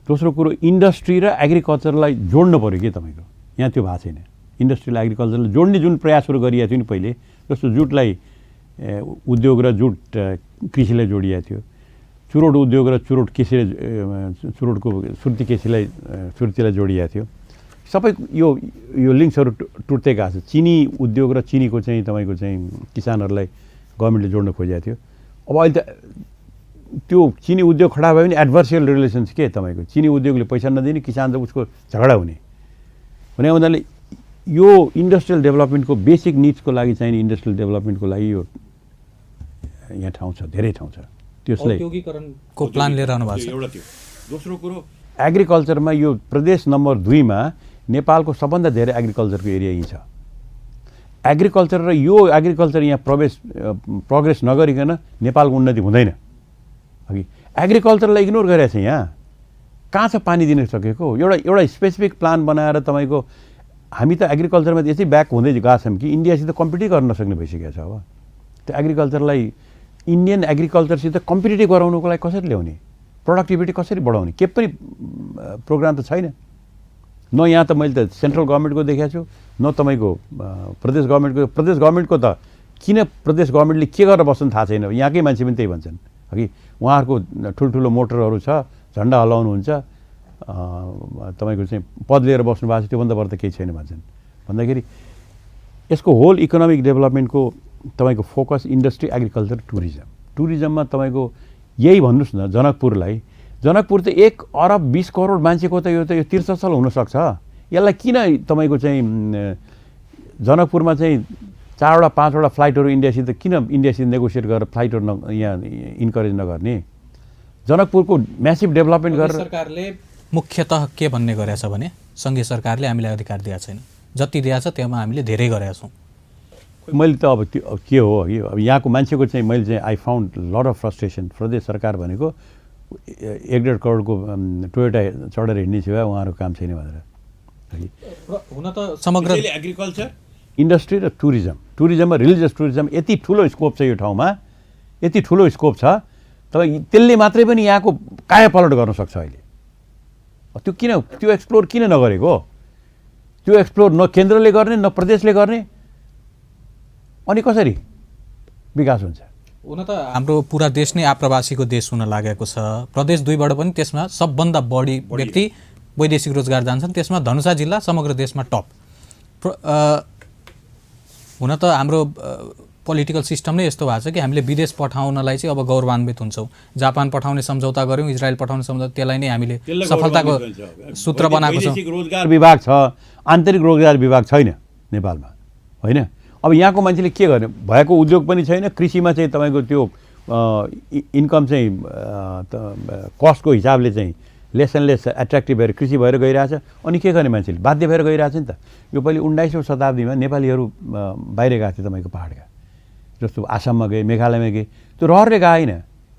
दोस्रो कुरो इन्डस्ट्री र एग्रिकल्चरलाई जोड्नु पऱ्यो कि तपाईँको यहाँ त्यो भएको छैन। इन्डस्ट्रीलाई एग्रिकल्चरलाई जोड्ने जुन प्रयासहरू गरिएको थियो नि पहिले, जस्तो जुटलाई उद्योग र जुट कृषिलाई जोडिएको थियो, चुरोट उद्योग र चुरोटको सुर्तीलाई जोडिएको थियो, सबै यो लिङ्क्सहरू टुट्दै गएको छ। चिनी उद्योग र चिनीको चाहिँ तपाईँको चाहिँ किसानहरूलाई गभर्मेन्टले जोड्न खोजेको थियो। अब अहिले त त्यो चिनी उद्योग खडा भयो भने एडभर्सियल रिलेसन्स के तपाईँको, चिनी उद्योगले पैसा नदिने, किसान त उसको झगडा हुने भने उनीहरूले यो इन्डस्ट्रियल डेभलपमेन्टको बेसिक निड्सको लागि चाहिने इन्डस्ट्रियल डेभलपमेन्टको लागि यो यहाँ ठाउँ छ, धेरै ठाउँ छ। त्यसलाई औद्योगिकरणको प्लान लिएर आउनु भएको छ। एउटा त्यो। दोस्रो कुरो एग्रिकल्चरमा यो प्रदेश नम्बर 2 मा नेपालको सबभन्दा धेरै एग्रिकल्चरको एरिया यहीँ छ। एग्रिकल्चर र यो एग्रिकल्चर यहाँ प्रोग्रेस नगरिकन नेपालको उन्नति हुँदैन। अघि एग्रिकल्चरलाई इग्नोर गरेको छ। यहाँ कहाँ छ पानी दिन सकेको? एउटा स्पेसिफिक प्लान बनाएर तपाईँको हामी त एग्रिकल्चरमा यति ब्याक हुँदै गएको छौँ कि इन्डियासित कम्पिटिट गर्न नसक्ने भइसकेको छ। अब त्यो एग्रिकल्चरलाई इन्डियन एग्रिकल्चरसित कम्पिटिटिभ गराउनुको लागि कसरी ल्याउने, प्रोडक्टिभिटी कसरी बढाउने, के पनि प्रोग्राम त छैन। न यहाँ त मैले त सेन्ट्रल गभर्मेन्टको देखेको छु, न तपाईँको प्रदेश गभर्मेन्टको त किन प्रदेश गभर्मेन्टले के गरेर बस्नु थाहा छैन। यहाँकै मान्छे पनि त्यही भन्छन् कि उहाँहरूको ठुल्ठुलो मोटरहरू छ, झन्डा हल्लाउनुहुन्छ, तपाईँको चाहिँ पद लिएर बस्नु भएको छ, त्योभन्दा बढी त केही छैन भन्छन्। भन्दाखेरि यसको होल इकोनोमिक डेभलपमेन्टको तपाईँको फोकस इन्डस्ट्री, एग्रिकल्चर, टुरिज्ममा तपाईँको यही भन्नुहोस् न। जनकपुर त 1 अरब 20 करोड मान्छेको त यो तीर्थस्थल हुनसक्छ। यसलाई किन तपाईँको चाहिँ जनकपुरमा चाहिँ 4वटा 5वटा फ्लाइटहरू इन्डियासित नेगोसिएट गरेर फ्लाइटहरू यहाँ इन्करेज नगर्ने? जनकपुरको म्यासिभ डेभलपमेन्ट गरेर सरकारले मुख्यतः के भन्ने गरेछ भने सङ्घीय सरकारले हामीलाई अधिकार दिएको छैन, जति दिएको छ त्योमा हामीले धेरै गरेका छौँ। मैले त अब त्यो के हो कि अब यहाँको मान्छेको चाहिँ मैले चाहिँ I found lot of frustration. प्रदेश सरकार भनेको 1.5 करोडको टोयोटा चढेर हिँड्ने सेवा उहाँहरूको काम छैन भनेर। हुन त समग्र एग्रिकल्चर, इन्डस्ट्री र टुरिज्ममा रिलिजियस टुरिज्म यति ठुलो स्कोप छ यो ठाउँमा, यति ठुलो स्कोप छ। तपाईँ त्यसले मात्रै पनि यहाँको कायापलट गर्न सक्छ। अहिले त्यो एक्सप्लोर किन नगरेको? त्यो एक्सप्लोर न केन्द्रले गर्ने न प्रदेशले गर्ने, अनि कसरी विकास हुन्छ? हुन त हाम्रो पुरा देश नै आप्रवासीको देश हुन लागेको छ। प्रदेश 2बाट पनि त्यसमा सबभन्दा बढी व्यक्ति वैदेशिक रोजगार जान्छन्। त्यसमा धनुषा जिल्ला समग्र देशमा टप। हुन त हाम्रो पोलिटिकल सिस्टम नै यस्तो भएको छ कि हामीले विदेश पठाउनलाई चाहिँ अब गौरवान्वित हुन्छौँ। जापान पठाउने सम्झौता गऱ्यौँ, इजरायल पठाउने सम्झौता, त्यसलाई नै हामीले सफलताको सूत्र बनाएको छौँ। रोजगार विभाग छ, आन्तरिक रोजगार विभाग छैन नेपालमा, होइन? अब यहाँको मान्छेले के गर्ने? भएको उद्योग पनि छैन। कृषिमा चाहिँ तपाईँको त्यो इन्कम चाहिँ कस्टको हिसाबले चाहिँ लेस एन्ड लेस एट्र्याक्टिभ भएर कृषि भएर गइरहेछ। अनि के गर्ने? मान्छेले बाध्य भएर गइरहेछ नि त। यो पहिले 19औँ शताब्दीमा नेपालीहरू बाहिर गएको थियो तपाईँको पाहाडका, जस्तो आसाममा गए, मेघालयमा गए, त्यो रहरले गएन,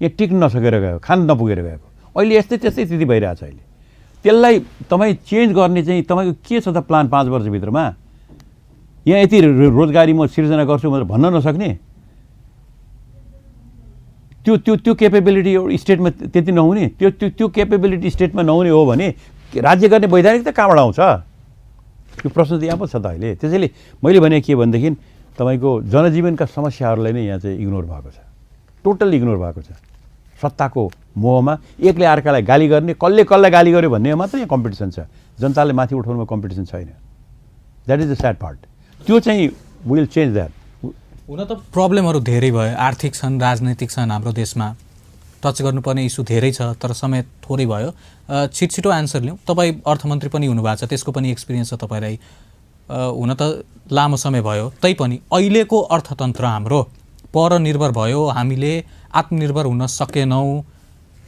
यहाँ टिक्न नसकेर गयो, खान नपुगेर गएको। अहिले त्यस्तै स्थिति भइरहेछ। अहिले त्यसलाई तपाईँ चेन्ज गर्ने चाहिँ तपाईँको के छ त प्लान 5 वर्षभित्रमा? यहाँ यति रोजगारी म सिर्जना गर्छु भनेर भन्न नसक्ने? त्यो केपेबिलिटी स्टेटमा त्यति नहुने? त्यो केपेबिलिटी स्टेटमा नहुने हो भने राज्य गर्ने वैधानिकता कहाँबाट आउँछ? त्यो प्रश्न त यहाँ पो छ त अहिले। त्यसैले मैले भने के भनेदेखि तपाईँको जनजीवनका समस्याहरूलाई नै यहाँ चाहिँ इग्नोर भएको छ, टोटल इग्नोर भएको छ। सत्ताको मोहमा एकले अर्कालाई गाली गर्ने, कसलाई गाली गर्यो भन्ने मात्रै यहाँ कम्पिटिसन छ। जनताले माथि उठाउनुमा कम्पिटिसन छैन। That is the sad part. त्यो चाहिँ विल चेन्ज द्याट। हुन त प्रब्लमहरू धेरै भयो, आर्थिक छन्, राजनैतिक छन्। हाम्रो देशमा टच गर्नुपर्ने इस्यु धेरै छ, तर समय थोरै भयो। छिटो एन्सर लिउँ। तपाईँ अर्थमन्त्री पनि हुनुभएको छ, त्यसको पनि एक्सपिरियन्स छ तपाईँलाई। हुन त लामो समय भयो, तैपनि अहिलेको अर्थतन्त्र हाम्रो परनिर्भर भयो, हामीले आत्मनिर्भर हुन सकेनौँ।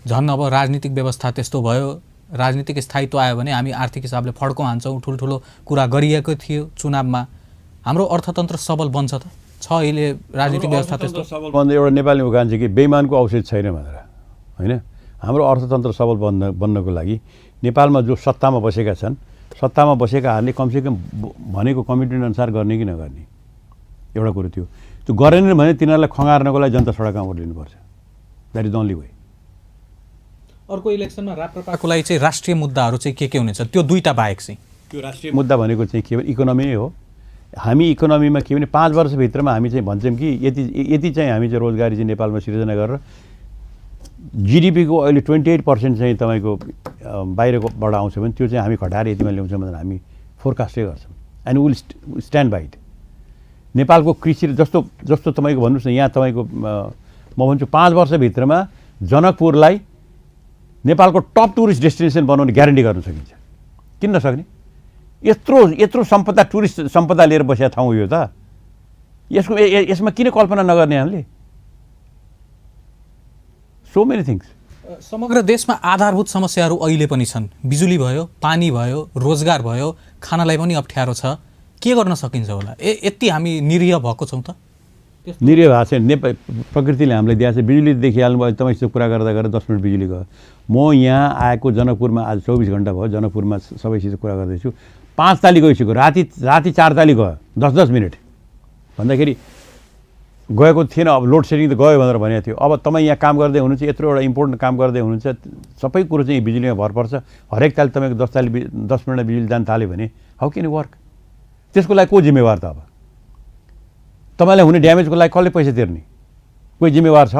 झन् अब राजनीतिक व्यवस्था त्यस्तो भयो, राजनीतिक स्थायित्व आयो भने हामी आर्थिक हिसाबले फड्को हान्छौँ। ठुल्ठुलो कुरा गरिएको थियो चुनावमा। हाम्रो अर्थतन्त्र सबल बन्छ त? छ अहिले राजनीतिक व्यवस्था त्यस्तो सबल बन्द? एउटा नेपाली उखान छ कि बेइमानको औषध छैन भनेर, होइन? हाम्रो अर्थतन्त्र सबल बन्नको लागि नेपालमा जो सत्तामा बसेका छन्, सत्तामा बसेकाहरूले कमसेकम भनेको कमिटमेन्ट अनुसार गर्ने कि नगर्ने, एउटा कुरो त्यो गरेनन् भने तिनीहरूलाई खङ्गार्नको लागि जनता सडकमा ओर्लिनुपर्छ। That is the only way. अर्को इलेक्सनमा राप्रपाको लागि चाहिँ राष्ट्रिय मुद्दाहरू चाहिँ के हुनेछ? त्यो दुईटा बाहेक चाहिँ त्यो राष्ट्रिय मुद्दा भनेको चाहिँ के भने इकोनोमी नै हो। हामी इकोनोमीमा के भने 5 वर्षभित्रमा हामी चाहिँ भन्छौँ कि यति चाहिँ हामी चाहिँ रोजगारी चाहिँ नेपालमा सिर्जना गरेर जिडिपीको अहिले 28% चाहिँ तपाईँको बाहिरकोबाट आउँछ भने त्यो चाहिँ हामी घटाएर यतिमा ल्याउँछौँ भनेर हामी फोरकास्टै गर्छौँ and will stand by it. नेपालको कृषि जस्तो जस्तो तपाईँको भन्नुहोस् न, यहाँ तपाईँको म भन्छु 5 वर्षभित्रमा जनकपुरलाई नेपालको टप टुरिस्ट डेस्टिनेसन बनाउने ग्यारेन्टी गर्न सकिन्छ। किन नसक्ने? यत्रो सम्पदा, टुरिस्ट सम्पदा लिएर बसेको ठाउँ यो त। यसमा किन कल्पना नगर्ने हामीले? So many things. समग्र देशमा आधारभूत समस्याहरू अहिले पनि छन्। बिजुली भयो, पानी भयो, रोजगार भयो, खानालाई पनि अप्ठ्यारो छ। के गर्न सकिन्छ होला? यति हामी निरीह भएको छौँ त? निरीह भएको छैन। प्रकृतिले हामीलाई दिएको छ। बिजुली देखिहाल्नु भयो, तपाईँसित कुरा गर्दा 10 मिनट बिजुली गयो। म यहाँ आएको जनकपुरमा आज 24 घन्टा भयो, जनकपुरमा सबैसित कुरा गर्दैछु। 5 ताली गइसक्यो, राति 4 ताली गयो, 10 मिनट भन्दाखेरि गएको थिएन। अब लोड सेडिङ त गयो भनेर भनेको थियो। अब तपाईँ यहाँ काम गर्दै हुनुहुन्छ, यत्रो एउटा इम्पोर्टेन्ट काम गर्दै हुनुहुन्छ, सबै कुरो चाहिँ बिजुलीमा भर पर्छ। हरेक ताली तपाईँको 10 मिनट बिजुली जान थाल्यो भने हाउ क्यान यु वर्क? त्यसको लागि को जिम्मेवार त? अब तपाईँलाई हुने ड्यामेजको लागि कसले पैसा तिर्ने? कोही जिम्मेवार छ?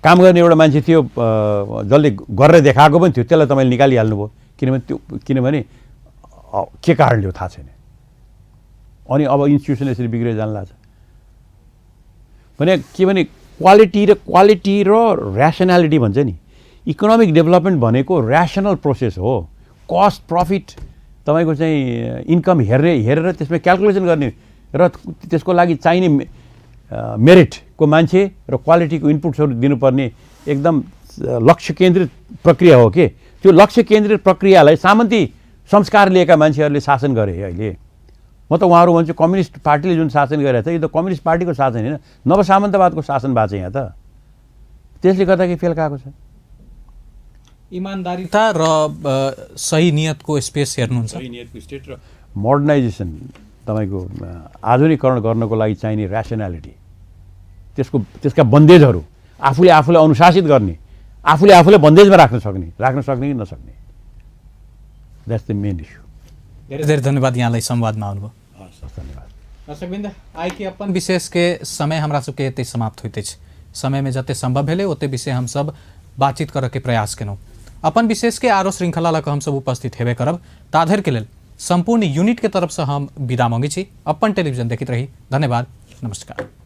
काम गर्ने एउटा मान्छे थियो, जसले गरेर देखाएको पनि थियो, त्यसलाई तपाईँले निकालिहाल्नु भयो। किनभने के कारणले हो थाहा छैन। अनि अब इन्स्टिट्युसन यसरी बिग्रेर जान लाग्छ भने के भने क्वालिटी र ऱ्यासनालिटी भन्छ नि। इकोनोमिक डेभलपमेन्ट भनेको ऱ्यासनल प्रोसेस हो। कस्ट प्रफिट तपाईँको चाहिँ इन्कम हेरेर त्यसमा क्यालकुलेसन गर्ने र त्यसको लागि चाहिने मेरिटको मान्छे र क्वालिटीको इनपुट्सहरू दिनुपर्ने एकदम लक्ष्य केन्द्रित प्रक्रिया हो के। त्यो लक्ष्य केन्द्रित प्रक्रियालाई सामन्ती संस्कार लिएका मान्छेहरूले शासन गरे। अहिले म त उहाँहरू भन्छु कम्युनिस्ट पार्टीले जुन शासन गरेको छ यो त कम्युनिस्ट पार्टीको शासन होइन, नवसामन्तवादको शासन भएको छ यहाँ त। त्यसले गर्दाखेरि फेल गएको छ। इमानदारिता र सही नियतको स्पेस हेर्नुहुन्छ। सही नियतको स्टेट र मोडर्नाइजेसन तपाईँको आधुनिकीकरण गर्नको लागि चाहिने ऱ्यासनालिटी, त्यसका बन्देजहरू आफूले अनुशासित गर्ने, आफूले बन्देजमा राख्न सक्ने कि नसक्ने, द्याट्स द मेन इस्यु। धेरै धेरै धन्यवाद यहाँलाई संवादमा आउनुभयो। धन्यवाद। दर्शकवृन्द, आइ के अपन विशेष के समय हमरा सबके एते समाप्त होते छै। समय में जते संभव भेले ओते विषय हम सब बातचीत करके प्रयास केलहुँ। अपन विशेष के आरो श्रृंखला लक हम सब उपस्थित हेबे करब। ताधर के लेल संपूर्ण यूनिट के तरफ से हम विदा मांगे छी। अपन टेलीविजन देखित रही। धन्यवाद, नमस्कार।